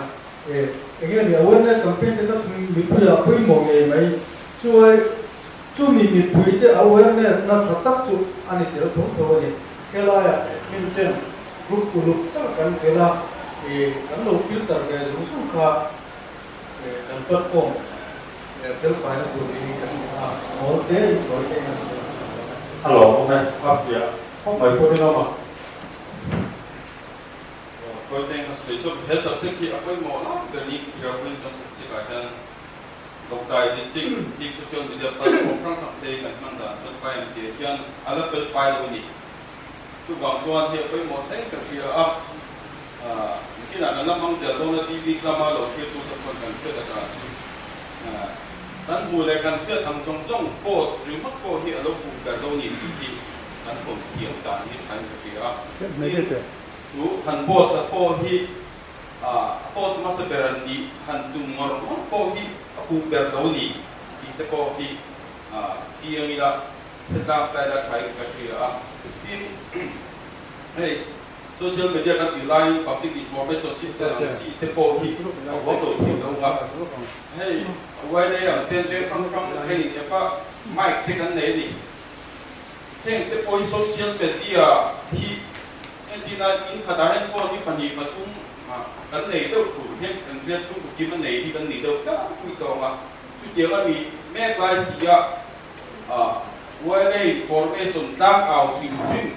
Speaker 4: E, enge ni awareness campaign te kha chu mipui ah pawimawh ngei mai. Chuai, chumi mipui te awareness na tha tak chu a ni tel tho tho a ni. Helai ah admin ten group uluk tak kan tel a, e, kan lo filter ve zung zung kha e, kan platform e, fel fai na tur niin kan hmu a, mawl te in tawi te in an sawi thin dawn a.
Speaker 2: A lawmawm e, a fiah khawp mai pawhin a awm a.
Speaker 7: Kawiteng a sawi chu he subject hi a pawimawh lai ber ni hria pawhin kan subject ah hian Lawngtlai District hi social media platform hrang hrang te kan hman dan fel fai ang tih ah hian a la fel fai lo a ni. Chuvang chuan hei a pawimawh hle ka hria a, nikinah kan la hmang zel dawn a TV lama lo thlir tu te pawhin kan hriat atang chu kan hmuh leh kan hriat ang zawng zawng post ringawt pawh hi a lo fuh ber lo ni tih hi kan tawn thiam dan hi thain ka hria a. Tin, chu han post a pawh hi a post hmasa ber an nih han tum ngawr ngawr pawh hi a fuh ber lo ni tih te pawh hi chiang ila hretlang ta ila thain ka hria a. Tin, hei social media kan tih laiin public information system ang chi te pawh hi a huam lo thei lo a. Hei YLA ang ten veng hrang hrang hei app a mic te kan nei a ni. Heng te pawh hi social media hi entina in khatah hian phone hi pahnih pathum kan nei deuh tur hian kan hriat chhungkaw kim a nei hi kan ni deuh tlangpui tawng a, chutiang a ni mek lai si a YLA formation tlang au hrim hrim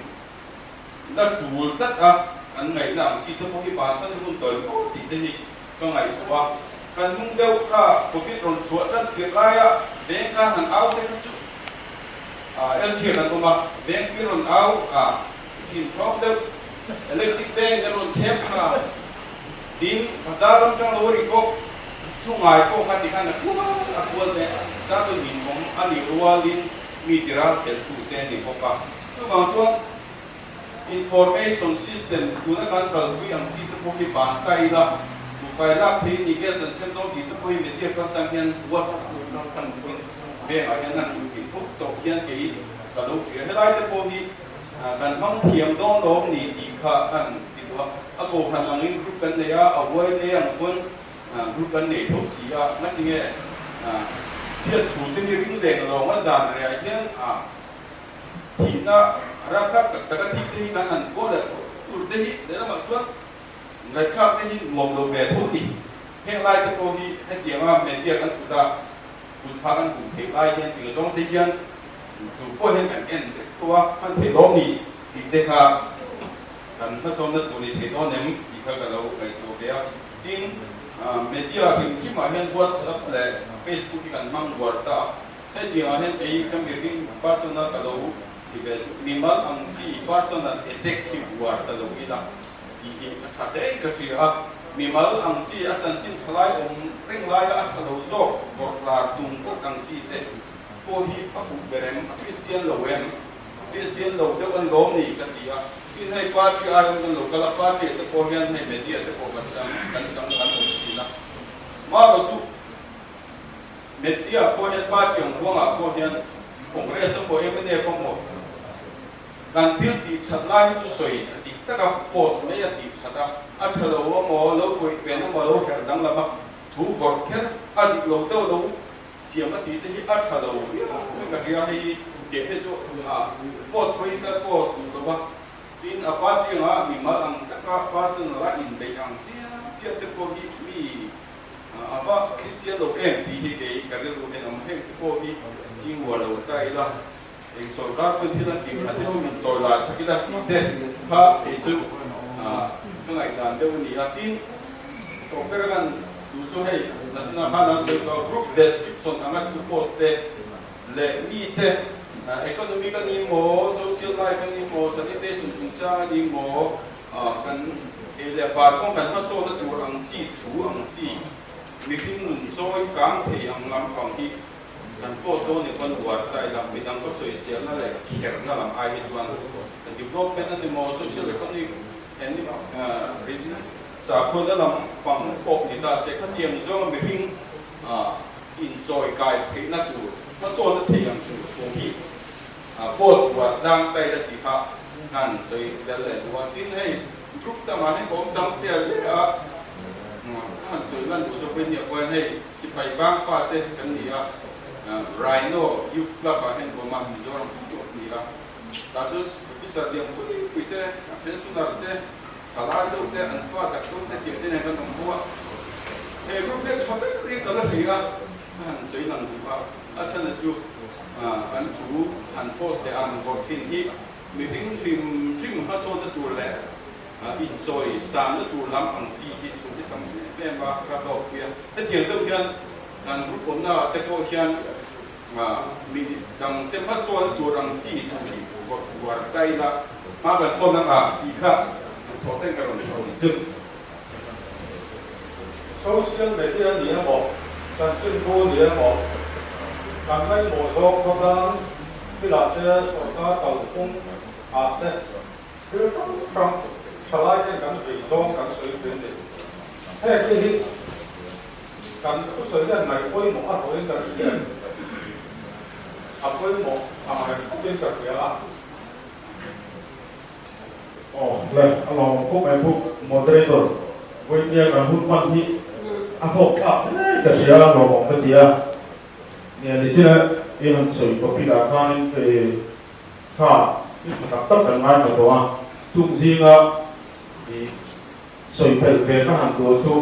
Speaker 7: la tul tlat a kan ngaihna ang chi te pawh hi bansan hun tawi maw tih te hi ka ngaihtuah a, kan hnung deuh kha covid rawn chhuah tan tirh laia veng khan han au te kha chu Elṭhian an awm a, veng pui rawn au a, chuthin ṭhawng deuh electric veng an rawn chhem kha tin bazar ram ṭang lo a ri bawk, thu ngai pawh kha tikhan a kual a kual te cha chu min awm a nih rualin mi tiral kheltu te a ni bawk a, chuvang chuan information system tuna kan kalpui ang chi te pawh hi ban ta ila, buhfai lak phei ni gas an sem dawn tih te pawh hi media kaltlang hian WhatsApp kaltlang pawhin Vengah hian an duh tih phut tawh hian kei ka lo hria. Helai te pawh hi kan hmang thiam dawn lawm ni tih kha kan ti duh a. A kohhran angin group kan nei a, a huai nei ang pawn group kan nei tho si a. Ngatinge chhiat thu te hi ring leng lawng a zan rehah hian thihna rapthlak tak tak a thih te hi kan han kuah leh tur te hi lehlamah chuan ngaihthlak te hi nuam lo ve tho ni. Heng lai te pawh hi hetianga media kan kut a. Kut kha kan hmuh theih lai hian eng zawng te hian tu pawh hian kan en vek tho a, hman theih lawm ni tih te kha kan hmasawnna tur ni thei dawn em tih kha ka lo ngaihtuah ve a. Tin, media hrim hrimah hian WhatsApp leh Facebook hi kan hmang uar ta a, hetiangah hian kei ka mihring personal ka lo ti ve chu mimal ang chi personal attack hi uar ta lo ila tih hi a tha hle in ka hria a. Mimal ang chi a chanchin tha lai awm reng laia a tha lo zawk vawrhlar tum bawk ang chi te pawh hi a fuh ber em? A Kristian lo em? Kristian lo deuh an lawm ni ka ti a. Tin hei party aiawm kan lo kal a, party ah te pawh hian hei media te pawh kan chang kan chang kan awm thin a. Marawh chu media pawh hian party ang huangah pawh hian Congress emaw mnf emaw kan thil tih that lai hi chu sawi a dik. taka post mai a tih that a, a tha lo amaw, lo kawih pen amaw, lo herh danglam a, thu vawrh kher a dik lo deuh lo siam a tih te hi a tha lo viau in ka hria hei teh te chu post pawh hi ka post duh lo va, tin a party anga mimal ang taka personal a inbeih ang chiah chiah te pawh hi mi a va Kristian lo em tih hi kei ka rilru hian awm heng te pawh hi ching uar lo ta ila. Eng sorkar pawn thil an tih that te chu min chawi lar chak ila tih te kha kei chu ka ngaihdan deuh a ni a. Tin, tawpber a kan duh chu hei National khan an sawi tawh a, group description anga thu post te leh mi te economic a ni maw, social life a ni maw, sanitation chungchang a ni maw, kan ei leh bar kawng kan hmasawnna tur ang chi thu ang chi mihring nun chawi kang thei ang lampang hi Kan post dawn ni pawn uar ta ila, midang ka sawi sialna leh kherna lam ai hi chuan development a ni maw, social economic and region sakhuana lam pang pawh ni ta se, khatiang zawnga mihring inchawi kai theihna tur, hmasawnna thei ang tur pawh hi post uar tlang ta ila tih kha kan sawi tel leh duh a. Tin, hei group tamah hian ka awm dang fial hle a, ka han sawi lan duh chu pawhin nia pawhin hei, Sipai bang fate kan ni a, Rhino Youth Club ah hian bawm a, Mizoram pum pawh ni a. Tah chuan officer lian pui pui te, pensioner te, thalai deuh te, an fa tak deuh te tiang te nen kan awm ho a. He group hian tha ber ri ka la hria a, ka han sawi lang duh a, a chhan chu an thu han post leh an vawrh thin hi mihring hrim hrim hmasawnna tur leh Inchawi sanna tur lam ang chi hi thu hi tam em em a, ka hlawkpui a. Hetiang deuh hian kan group awmna ah te pawh hian mi dang te hmasawnna tur ang chi thu hi vawrh uar ta ila, hma kan sawn ang a tih kha thawh ten ka rawn sawi chu.
Speaker 2: Social media ni emaw, chanchinbu ni emaw, kan ngaihmawh zawng khawtlang thilah te sorkar kalphung ah te Thil hrang hrang thalai ten kan vei zawng kan sawi thin a ni. Heng te hi kan thusawi hian ngaih pawimawh a hlawhin kan hria a pawimawh ang reng khawpin ka hria a.
Speaker 3: Aw le, a lawm khawp mai bawk Moderator, vawinia kan hun hman hi a hlawk thlak hle ka hria a lawmawm ka ti a, nia nichina i han sawi topic ah khanin Kha i tha tak tak kan ngaithla tawh a, chung zinga i sawi phelh ve ka han duh chu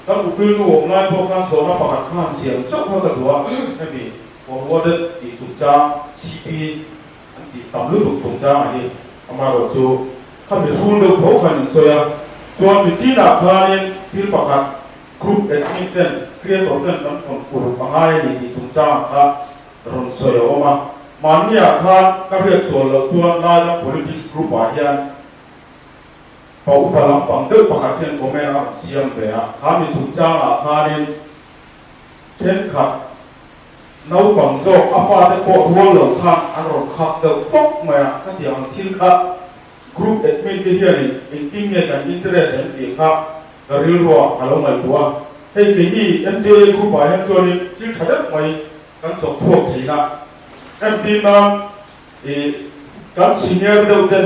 Speaker 3: kan ukil nu awm lai pawh khan zawhna pakhat kha han siam chauh kha ka duh a, hemi forwarded tih chungchang CP an tih tam lutuk chungchang a hi amaherawhchu khami hrul deuh tho khan in sawi a, chuan mi chinah khanin thil pakhat group admin ten creator ten kan thawn uluk a ngai a ni tih chungchangah kha rawn sawi a awm a, mahniah khan ka hriat sual loh chuan Lairam politics group ah hian pa upa lampang deuh pakhat hian comment a rawn siam ve a, kha mi chungchang ah khanin thenkhat naupang zawk a fate pawh rual lo khan an rawn khak deuh fawk mai a, khatiang ang thil kha group admin te hianin engtin nge kan interest an tih kha ka rilruah ka lo ngaihtuah a, hei keini MJA group ah hian chuanin thil tha deuh mai kan chawk chhuak thin a, entir nan ih kan senior deuh ten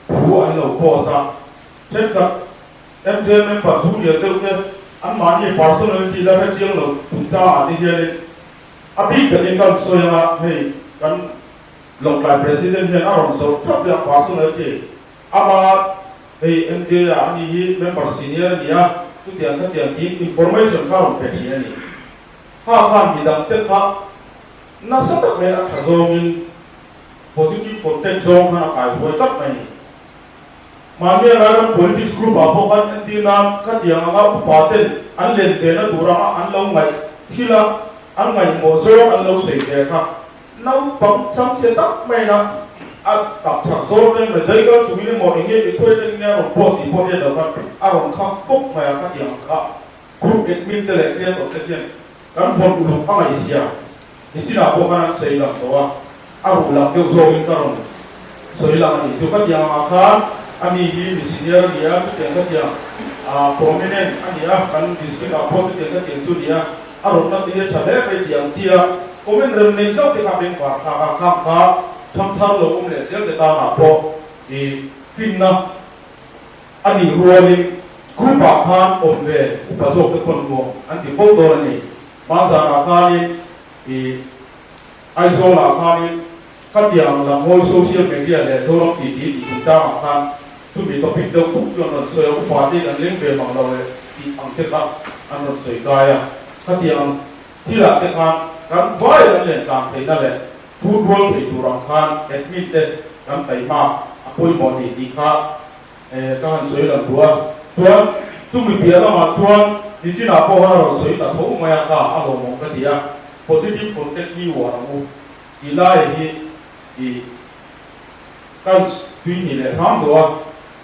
Speaker 3: thu an lo post a, thenkhat MJA member junior deuh te anmahni personality la hre chiang lo chungchang ah te hianin a bik takin kan sawi anga hei kan Lawngtlai President hian a rawn zawrh thap ve a personality ama hei MJ ah ani hi member senior a ni a, chutiang khatiang tiin information kha a rawn pe thin a ni. Kha khan midang te kha nasa tak mai a tha zawngin positive contact zawng khan a kai huai tlat mai a ni. Mahni a Lairam politics group ah pawh khan entir nan khatiang anga upa ten an len ve na tur anga an lo ngaih thil a an ngaihmawh zawng an lo sawi ve kha Naupang changche tak maiin a a tak chak zawr reng mai, dai kal chungin emaw eng nge tih khawi atangin nge a rawn post tih pawh hriat loh khan a rawn khak fawk mai a, khatiang ang kha group admin te leh creator te hian kan vawn uluk a ngaihzia nichinah pawh khan an sawi lang tawh a, a ruh lang deuh zawkin ka rawn sawi lang a nih chu, khatiang angah khan a mi hi mi senior a ni a, chutiang khatiang prominent a ni a, kan district ah pawh chutiang khatiang chu a ni a. A rawn na te tha hle mai tih ang chi a, comment rem nei zauh te kha beng var thlak a, khang kha thangthar lo awm leh zel te tanah pawh i finna
Speaker 2: A nih rualin group ah khan awm ve upa zawk te khawn nuam an ti fo dawn a ni. Hmanzanah khanin i Aizawl ah khanin khatiang lamhawi social media leh Zoram titi tih chungchangah khan chumi topic deuh thuk chu an rawn sawi a, upa te in an leng ve mang lo e tih ang te kha an rawn sawi kai a. Khatiang thilah te khan kan vai an len tlan theihna leh thu rual thei tur ang khan admin te kan taihmak a pawimawh ni tih kha ka han sawi lang duh a. Chuan chumi piah lamah chuan nichinah pawh a rawn sawi ta tho mai a kha a lawmawm ka ti a, positive context hi uar ang u tih lai hi i kan tui hnih leh hram duh a.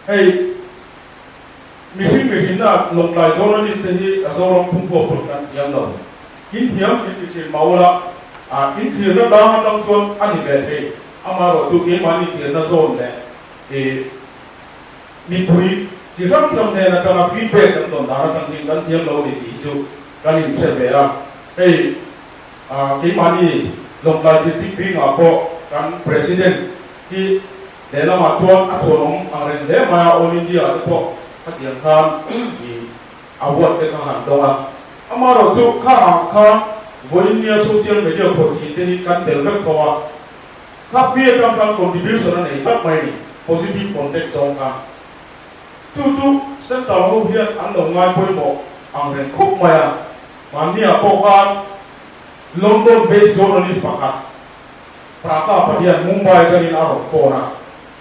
Speaker 2: Hei mihring mihrinna lawmtlai journalist te hi a Zoram phungphuah pawn kan thiam lo. In thiam in ti thin mah ula, in thlirna tlang atang chuan a ni ve thei. Amaherawhchu keimahni thlirna zawn leh mipui chi hrang hrang hnen atanga feedback kan dawn dan atang hian kan thiam lo a ni tih hi chu kan inhre ve a. Hei keimahni Lawngtlai District bingah pawh kan President hi lehlamah chuan a chhuanawm ang reng hle mai a, All India ah te pawh khatiang khan award te kha han dawng a. Amaherawhchu kha ang khan vawiinnia social media khawih thin te hi kan tel vek tho a. Kha pi atang khan contribution a nei tlat mai ni, positive context zawng khan. Chu chu central ho hian an lo ngai pawimawh ang reng khawp mai a. Hmanniah pawh khan London based journalist pakhat Pratap-a hian Mumbai atangin a rawn phone a,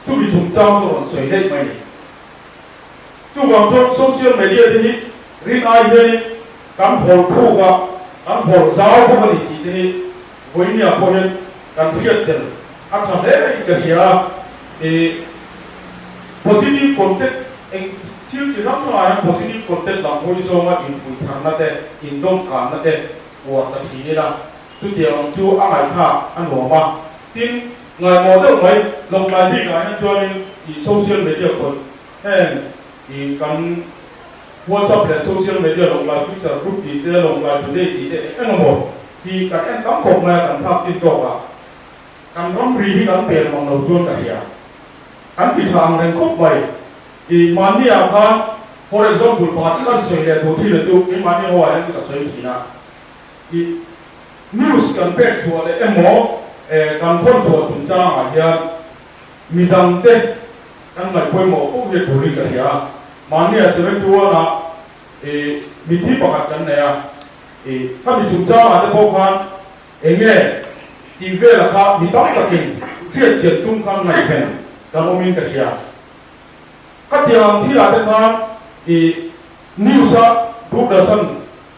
Speaker 2: chumi chungchang chu rawn sawi daih mai ni. Chuvang chuan social media te hi rin ai hianin kan hawl phuk a, kan hawl zau bawk a ni tih te hi vawinia pawh hian kan hriat tel a tha hle in ka hria a. I positive content eng thil chi hrang hrangah hian positive content lam hawi zawnga infuih tharna te, indawmkanna te uar ta thin ila chutiang ang chu a ngaihthlak a nuam a. Tin, ngaimawh deuh mai Lawngtlai bikah hian chuanin i social media khawih heng i kan WhatsApp leh social media Lawngtlai Future Group tih te, Lawngtlai Today tih te eng eng emaw hi kan en tam khawp mai a, kan phak chin tawk a. Kan ramri hi kan pen mang lo chuan ka hria. Kan ti tha ang reng khawp mai. I mahni ah khan for example pakhat kan sawi leh duh thin chu keimahni ho ah hian ka sawi thin a. I news kan pek chhuah leh emaw kan thawn chhuah chungchangah hian midangte kan ngaih pawimawh fo hi a turin ka hria a. Mahnia 71 ah mithi pakhat kan nei a, khami chungchangah te pawh khan eng nge tih vela kha mi tam takin hriat chian tum khan ngaihven kan awmin ka hria. Khatiang ang thilah te khan news a Doordarshan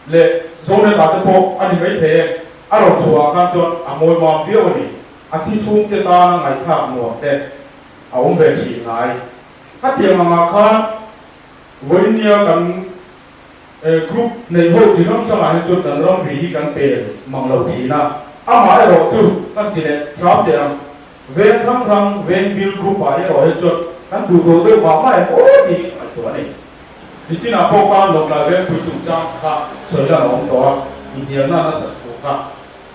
Speaker 2: leh Zonet ah te pawh a ni maithei e, a rawn chhuah ah khan chuan a mawi mam viau a ni. A thi chhung te tana ngaihthlak nuam te a awm ve thin ngai. Khatiang ang ah khan vawinia kan group nei ho chi hrang hrang ah hian chuan kan ramri hi kan pel mang lo thin a, amah erawh chu kan ti leh hram teh ang. Veng hrang hrang veng bil group ah erawh hi chuan kan duh dawh deuh mah mah em aw tiin ka ngaihtuah a ni. Nichinah pawh khan Lawngtlai Vengpui chungchang kha sawi lan a awm tawh a, inhnialna nasat thu kha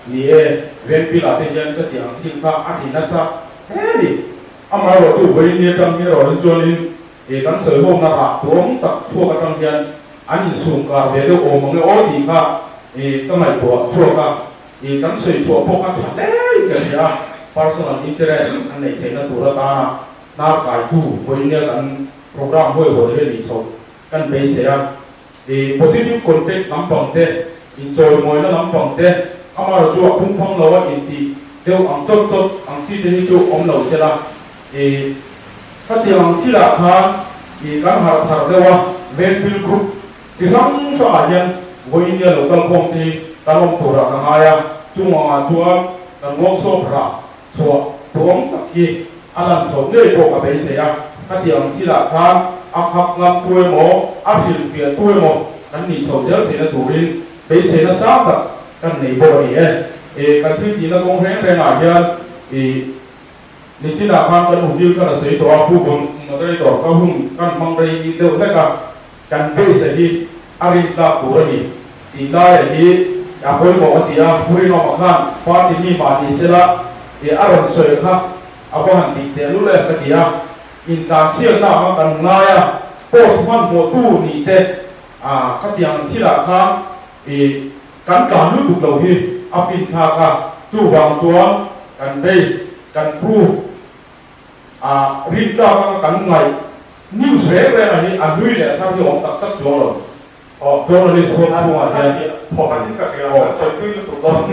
Speaker 2: ni e, Vengpil ah te hian ka tih ang thil kha a ri nasa hle a ni. Amaherawh chu vawiin ni atang hi erawh hi chuanin e kan sawi hawmna rah tuam tak chhuak atang hian an insum kar ve deuh awm ang e aw tih kha e ka ngaihtuah chhuak a, e kan sawi chhuah pawh kha tha hle in ka hria a, personal interest an neih theihna tur atana hnar kaitu vawiin nia kan Program huaihawt hi a nih chhoh kan beisei a, i positive contact lampang te, inchawimawina lampang te, amaherawhchu a phungphang lo a intih deuh ang chawt chawt ang chi te hi chu awm lo sela, i khatiang ang thilah khan i kan harh thar deuh a, Venpil Group chi hrang hrangah hian vawiin nia lo kal khawm te hi kan awm turah ka ngai a, chung angah chuan kan workshop rah chhuah tuam tak hi a lan chhoh ngei pawh ka beisei a, khatiang thilah khan a khap ngam tu emaw, a hrilhfiah tu emaw kan nih chhoh zel theihna turin beiseina sang tak kan nei bawk a ni e. E, kan thil tihna kawng reng rengah hian i nichinah khan kan ukil khan a sawi tawh a, Pu Vawn Moderator ka hun kan hmang rei deuh hlek a, Kan base hi a rintlak tur a ni tih laia hi a pawimawh a ti a, Pu Rinawma khan party mi mah ni sela tih a rawn sawi kha a va han tih teh lul em ka ti a, intlansiakna anga kan ngai a.
Speaker 11: Post hmanhmawhtu nih te khatiang thilah khan i kan tlan lutuk lo hi a finthlak a, chuvang chuan kan base, kan proof a rintlak anga kan ngaih news reng reng a hi a hlui leh a thar hi a awm tak tak chuang lo. Aw journalist huam chhungah hian
Speaker 2: Thawkhat in ka hria kan sawi tui lutuk dawn.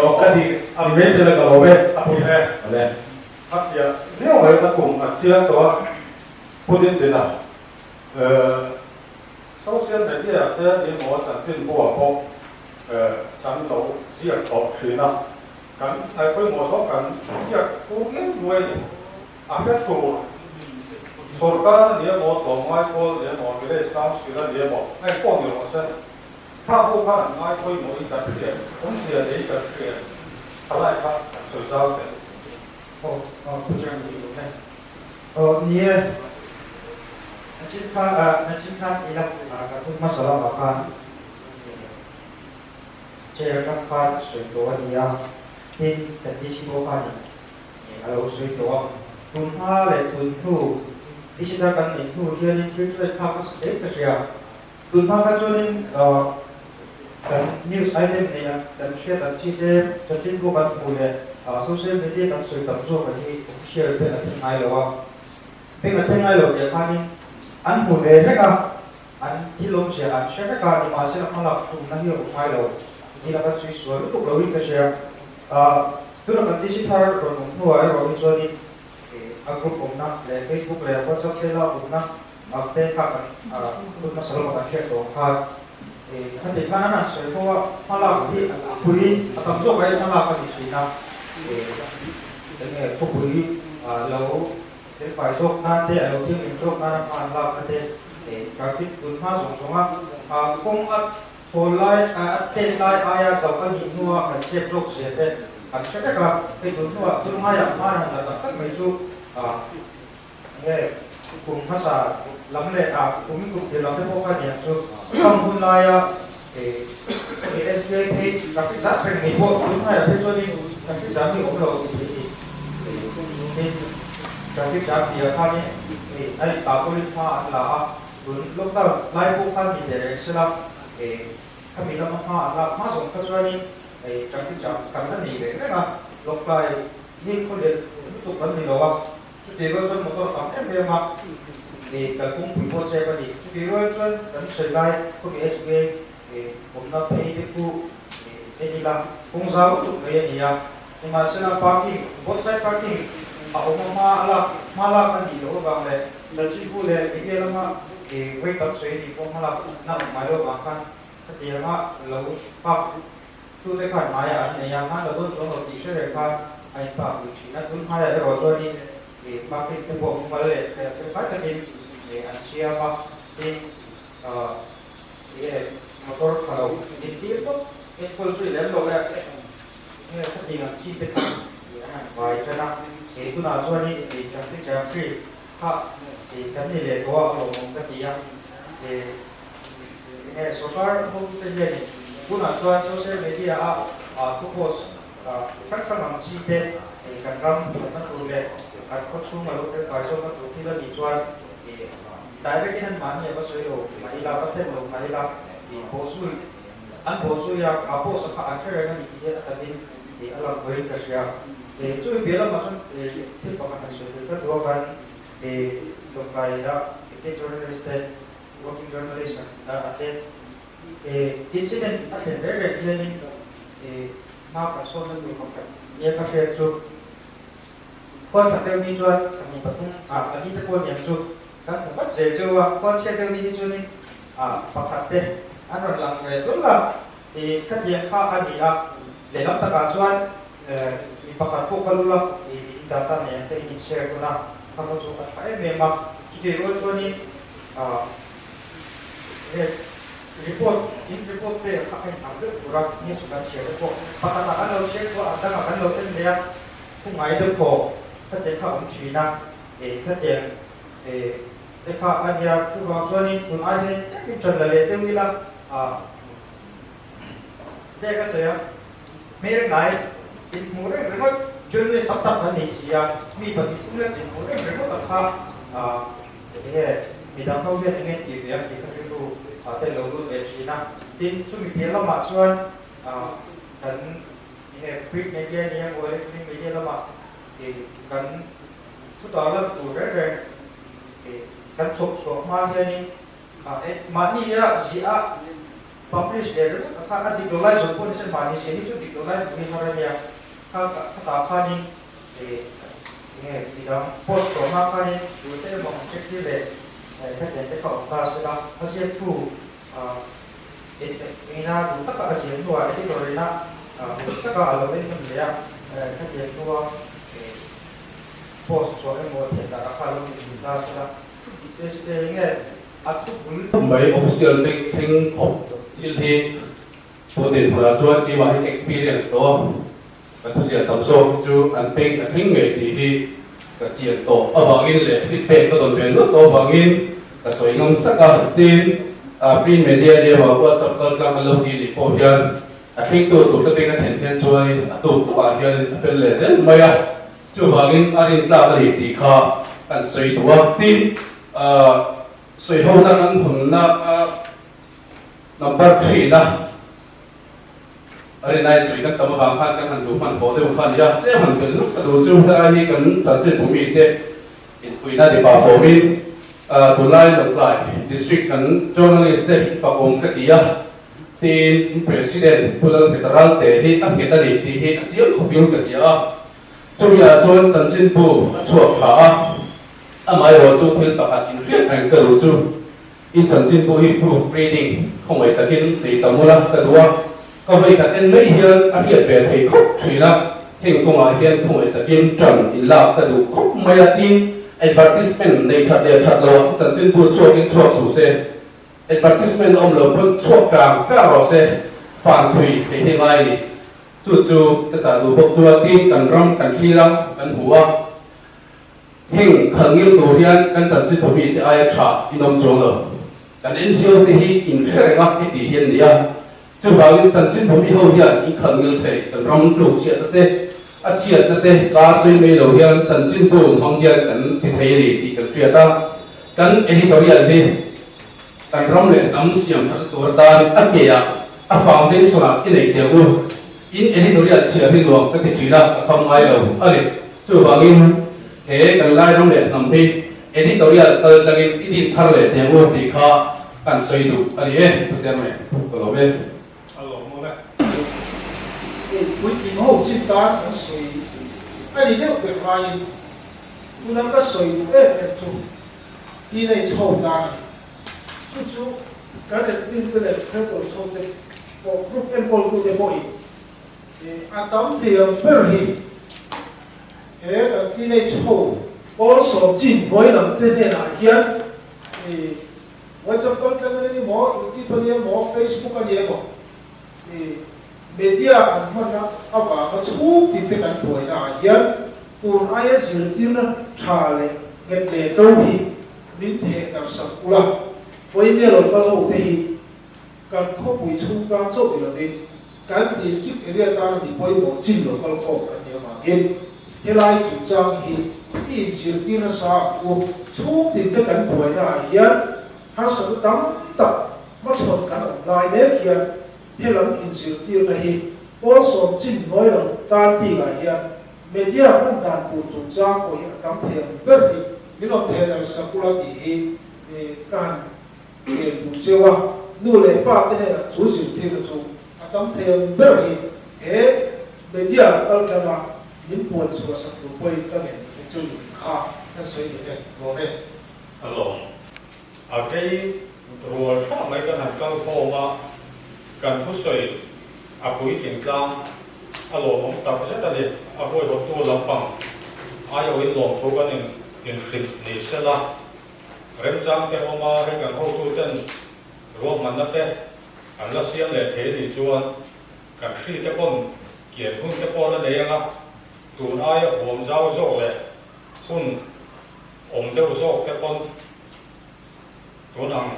Speaker 11: Aw ka ti a ni mai sela ka lo ve.
Speaker 2: A pui e.
Speaker 11: Awle.
Speaker 2: A piah viau mai ka kum a chiang tawh a Pu Dindina social media te emaw chanchinbu ah pawh kan lo ziak tawh thin a, kan ngaihpawimawh zawng kan ziak tur lem luai a ni. A hre tur sorkar a ni emaw, tlawmngai pawl a ni emaw, village council a ni emaw, heng pawh ni rawh se, kha ho khan an ngaipawimawhin kan hriat, awmzia nei kan hriat, thalai kha kan sawi zau teh.
Speaker 4: Aw, aw, pu Chang ni lo e. Aw, ni e. Nachin khan, nachin khan ila ka thu hmasa lamah khan chair atang khan sawi tawh a ni a, tin kan DC pawh khanin a lo sawi tawh a. Tun hma leh tun hnu digital kan neih hnu hianin thil chu en thlak nasa hle ka hria. Tun hma kha chuanin kan news item neih ang kan hriat ang chi te chanchinbu kan hmuh leh social media kan sawi tam zawk ang hi official te a thleng ngai lo a. Beng a thleng ngai lo tih khanin an hmu ve vek a, an thil awmzia an hre vek a, nimahsela hmalak tumna hi a awm ngai lo. Ni laka chhui sual lutuk loin ka hria. Tuna kan DC thar rawn awm hnuah erawh hi chuanin a group awmna leh Facebook leh WhatsApp te la awmna te kha kan hun hmasa lama kan hriat tawh ang khan khati khan an han sawi fo a, hmalak hi a pui a tam zawk aiin hmalak a ni thin a, enge khawpui lo felfai zawk nan te a lo thianghlim zawk nana hma an lakna te traffic tun hma zawng zawnga kawng a Thawl lai a tet lai aia chauh a nih hnua kan chep zawk zia te kan hre vek a, hei tun hnuah thil ngaiah hman han la tak tak mai chu nge kum hmasa lam leh a kum in kum thil lam te pawh kha niang chu khang hun laia SBI phei traffic zat reng mai pawh tun hnuaiah phei chuanin traffic jam hi awm lo tih theih a ni. Tin, traffic jam tihah khanin a inta pawhin hma an la a. Tun lockdown lai pawh khan mi leh reng sela, khami lama hma an lak hma zawng kha chuanin traffic jam kan la nei reng reng a, Lawngtlai hi khaw lian lutuk kan ni lo a, chutih rual chuan motor tam em em a, kalkawngpui pawh chep a ni. Chutih rual chuan kan sawi lai khawmi SBI awmna phei te khu en ila kawng zau lutuk mai a ni a, nimahsela parking, both side parking a awm a hma a lak hma lak a nih loh avang leh Chanchinbu leh media lama vawi tam sawi a nih pawh hma lak na awm ngai lo avang khan khatianga lo park tute khan hmaiah an nei a, hman la dawn chuang lo tih hre reng khan a in park lui thin a, tun hmaiah erawh chuanin parking te pawh mumal leh felfai takin an siam a, tin Enge motor tha lo din tir tawp enkawl zui lem lo e enge khatiang ang chi te kha an han vai tan a he tunah chuanin ei traffic jam free kha ei kan ni leh tawh a a lawmawm ka ti a enge sorkar hotute hianin tunah chuan social media a thu post hrang hrang ang chi te ei kan ram thatna tur leh kan khawchhung a lo fel fai zawkna tur thil a nih chuan Direct in an mahni a va sawi lo mah ila, va thlen lo mah ila, tih bawhzui, an bawhzui a, a post a kha an hre reng a ni tih hian a takin a lang pawhin ka hria. Chumi piah lamah chuan thil pakhat han sawi tel ka duh a, kan Lawngtlai a ticket journalist te, working journalist a te incident a thlen reng reng hianin hma kan sawnna tur pakhat nia ka hriat chu, Khuan khat deuh ni chuan pahnih pathum ah pali te pawh niang chu kan hmu vat zel cheu a, khuan chhiat deuh ni hi chuanin ah pakhat te an rawn lang ve tul a, ih khatiang kha a ni a, lehlam takah chuan mi pakhat pawh ka lul a, ih in data nei ang te in in share tawn a, kha pawh chu a tha em em a, chutih rual chuanin ah report in report pek kha a inang deuh tur a, news kan chhiar te pawh pakhatah kan lo share tawh a, a dangah kan lo en leh a. Thu ngai deuh pawh khatiang kha awm thin a, khatiang te kha a nia. Chuvang chuanin tun ai hian tlemin ṭan la leh deuh ila te ka sawi a, hmel ngai inhmuh reng ringawt journalist tam tak kan nei si a, mi 2 3 lek inhmuh reng ringawt ang kha enge. Midang ho hian enge tih ve ang tih kha rilru ah te lo lut ve thin a. Tin, chumi piah lamah chuan kan enge print media ni emaw electronic media lamah kan thutar lan tur reng reng kan chhawp chhuah hma hianin mahni a ziah a publish leh ringawt kha a dik lo lai zawng pawh ni se mahni ziah hi chu dik lo lai hmuh hi har a nia. Kha khatah khanin enge midang post chhuah hma khanin tute emaw han check tir leh hetiang te kha awm ta sela a ziaktu engina duh taka a ziah hnuah editor ina duh taka a lo en hnem leh a hetiang hnua post chhuah emaw theih darh a kha lo ni thin ta sela enge a thu bul
Speaker 5: Mai official bank thleng khawp thil hi Pu Dinhmunah chuan keimah hi ka experience tawh a, ka thuziah tam zawk hi chu an peng a thleng ngei tih hi ka chian tawh avangin leh feedback ka dawn ve nual tawh avangin ka sawi ngam sak a. Tin, print media leh emaw WhatsApp kal tlang an lo tih nih pawh hian a thlengtu tur te peng a thlen hian chuanin a tuk tukah hianin a fel leh zel mai a, chuvangin a rintlak a ni tih kha kan sawi duh a. Tin, sawihona kan hawnna Number three na rinai sawi kan tam avang khan kan han duh hman tawh deuh kha a ni a, tlem han tel nuk ka duh chu helai hi kan chanchin bu mite inpuihna ni pah bawmin tunlai Lawngtlai District kan journalist te fakawm ka ti a, tin President Pu Lalhmeta Ralte hi a nghet a ni tih hi a chiang khawpin ka ti a, chumi ah chuan chanchin bu a chhuak tha a, amaherawh chu thil pakhat inhriat reng ka duh chu. In chanchin pawh hi proof reading khawngaih takin nei ta mula ka duh a, ka vei khat en mai hian a hriat ve thei khawp thin a, heng kawngah hian khawngaih takin tan in lak ka duh khawp mai a, tin advertisement nei that leh that loh ah i chanchin bu chhuak in chhuak suh se, advertisement awm lo pawn chhuak tang tang rawh se, fan thui theih hi ngai ni, chu chu ka chah duh bawk chuan tin kan ram kan thlir a, kan hmu a. Heng khalh ngil tur hian kan chanchin pawmi te aia tha in awm chuang lo. Kan NGO te hi in hre reng a heti hi an ni a. Chuvangin chanchin pawmi ho hian in khalh ngil thei kan ram tluk chhiatna te, a chhiatna te kar sawi mai lo hian chanchin bu hmang hian kan ti thei a ni tih kan hriat a. Kan editorial hi kan ram leh hnam siam thatna tur atan a ke ah a foundation ah i nei teh u. In editorial chhiar hi nuam ka ti thin a, ka kham ngai lo a ni. Chuvangin he kan lai ram leh hnam hi editorial kal tlangin i din thar leh teh u tih kha kan sawi duh a ni e, Pu Chairman, ka lawm e.
Speaker 8: A lawm awm e. Puitling ho chin tan kan sawi a ni deuh ber laiin tuna ka sawi duh em em chu teenage ho tan a ni. Chu chu kan admin te leh helpers ho te pawh group enkawltute pawhin a tam thei ang ber hi he kan teenage ho pawl sawm chin hnuai lam te hnenah hian WhatsApp kal tlang a ni maw, YouTube a ni emaw, Facebook a ni emaw media kan hmanna avanga chhung tin te kan buaina ah hian tun aia zirtirna tha leh nghet leh tlo hi min theh darh sak ula, vawiin lo kal ho te hi kan khawpui chhung tan chauh ni lovin kan district area tana mi pawimawh chin lo kal khawm kan nih avangin helai chungchang hi i inzirtir nasa ang u. Chhung tin te kan buaina ah hian harsatna tam tak hmachhawn kan awm lai mek hian helam inzirtirna hi pawl sawm chin hnuai lo tan bik ah hian media hman dan tur chungchang pawh hi a tam thei ang ber hi min rawn theh darh sak ula tih hi ka han ngen duh cheu a, nu leh pa te hnenah chu zirtirna chu a tam thei ang ber hi he media kal tlanga min puan chhuah sak tur pawhin ka ngen duh chu ni kha kan sawi leh e lawm e.
Speaker 2: A lawm. A vei rual tha mai kan han kal khawm a, kan thusawi a puitling tlang a lawmawm tak zet a ni. A huaihawttu lampang aiawhin lawmthu kan inhrilh ni sela. Remchang te awm a, hei kan hotu ten ruahmanna te an la siam leh thei anih chuan kan hri te pawn kian hun te pawh la nei ang a, tun aia huam zau zawk leh hun awm deuh zawk te pawn tun ang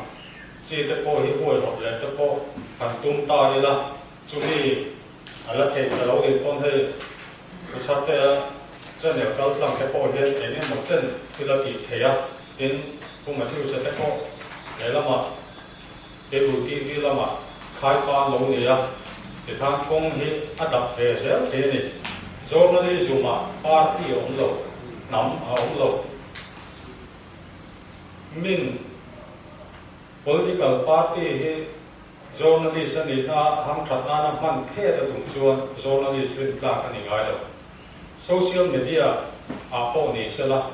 Speaker 2: chi te pawh hi huaihawt leh te pawh han tum ta ila, chumi a la theih ta lo nih pawn hei Thuchhak te a channel kal tlang te pawh hian eng emaw chen thil a tih theih a, tin. Pu Matthews-a te pawh lehlamah Cable TV lamah khai pa an lo ni a, tikhan kawng hi a dap ve zel thei a ni. Journalism-ah party a awm lo, hnam a awm lo. Min political party hi journalist a nihna hamthat nana hman phet a tum chuan journalist rintlak a ni ngai lo. Social media ah pawh ni sela,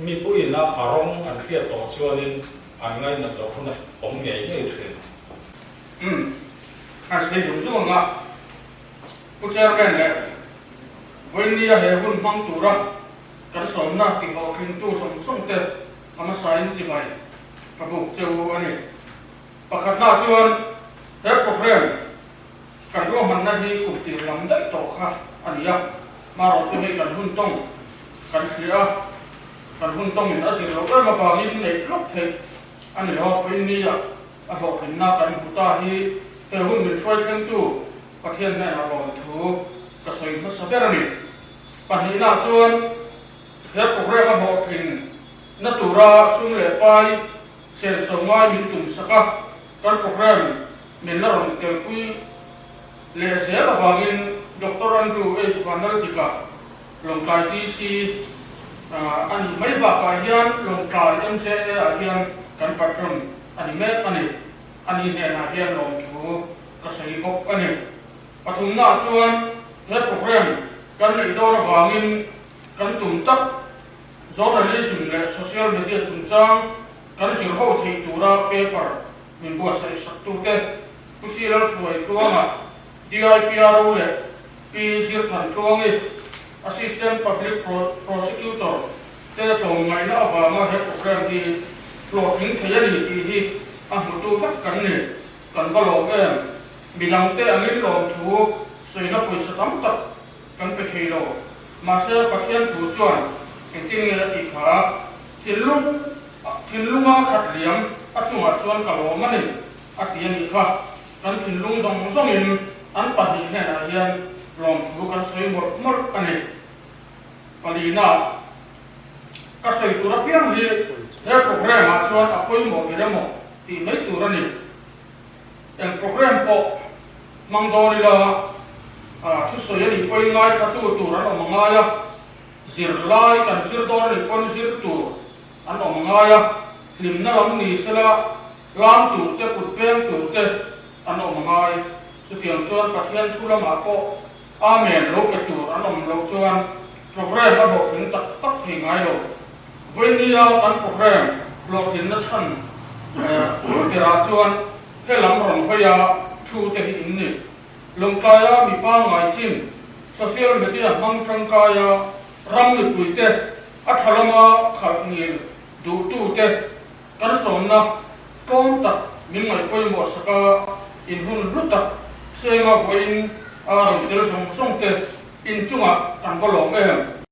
Speaker 2: mipuiin a a rawng an hriat tawh chuanin an ngainat loh hun a awm ngei ngei thin.
Speaker 8: Umm, an sawi zung zung ang a, Pu Chairman leh Vawinia he hun hmang tura kan sawmna tihlawhtlintu zawng zawng te a hmasain chibai ka buk che u a ni. Pakhatna chuan he programme kan ruahmanna hi kum tir lam daih tawh kha a ni a, marawh chu hei kan hun tawng kan hria a, kan hun tawngin a zir loh em avangin neih lawk theih a ni lo a, Vawinia a hlawhtlinna kan hmu ta hi he hun min hruai thlengtu Pathian hnenah lawmthu ka sawi hmasa ber a ni. Pahnihna chuan he programme a hlawhtlin na tura sum leh pai senso ngai min tum sak a, kan programme min la rawn telpui leh zel avangin Doctor Andrew H. Vanlaltika, Lawngtlai DC a nih mai bakah hian Lawngtlai MJA ah hian kan patron a ni mek a ni. Ani hnenah hian lawmthu ka sawi bawk a ni. Pathumnaah chuan he programme kan neih dawn avangin kan tum tak journalism leh social media chungchang kan zir ho theih tura paper min buatsaih saktute Pu Si Lalhruai Tluanga, DIPRO leh Pi Zirthan Tluangi, Assistant Public Prosecutor te tlawmngaihna avanga he programme hi hlawhtling thei a ni tih hi a hmutu vek kan ni. Kan va lawm em? Midangte angin lawmthu sawina pawisa tam tak kan pe thei lo. Mahse, Pathian thu chuan engtin nge a tih kha? Thinlung thinlunga khat liam a chungah chuan ka lawm a ni, a ti a nih kha. Kan thinlung zawng zawngin an pahnih hnenah hian lawmthu kan sawi mawlh mawlh a ni. Palina, Ka sawi tur apiang hi he programme ah chuan a pawimawh ber emaw tih mai tur a ni. Eng programme pawh hmang dawn ila thusawi a nih pawhin ngaithlatu tur an awm a ngai a, zirlai kan zir dawn a nih pawn zir tur an awm a ngai a, hlimna lam ni sela lam tur te kut peng tur te an awm a ngai. Chutiang chuan Pathian thu lamah pawh Amen lo pe tur an awm loh chuan programme a hlawhtling tak tak thei ngai lo. Vawinia kan programme hlawhtlinna chhan bul berah chuan he lam rawn hawia thu te hi in ni. Lawngtlaia mi pangngai chin, social media hmang tangkaia ram mipuite a tha lama khalh ngil duhtute kan sawmna tlawm tak min ngaih pawimawh sak a, in hun hlu tak senga vawiin a rawn tel zawng zawng te in chungah kan va lawm em?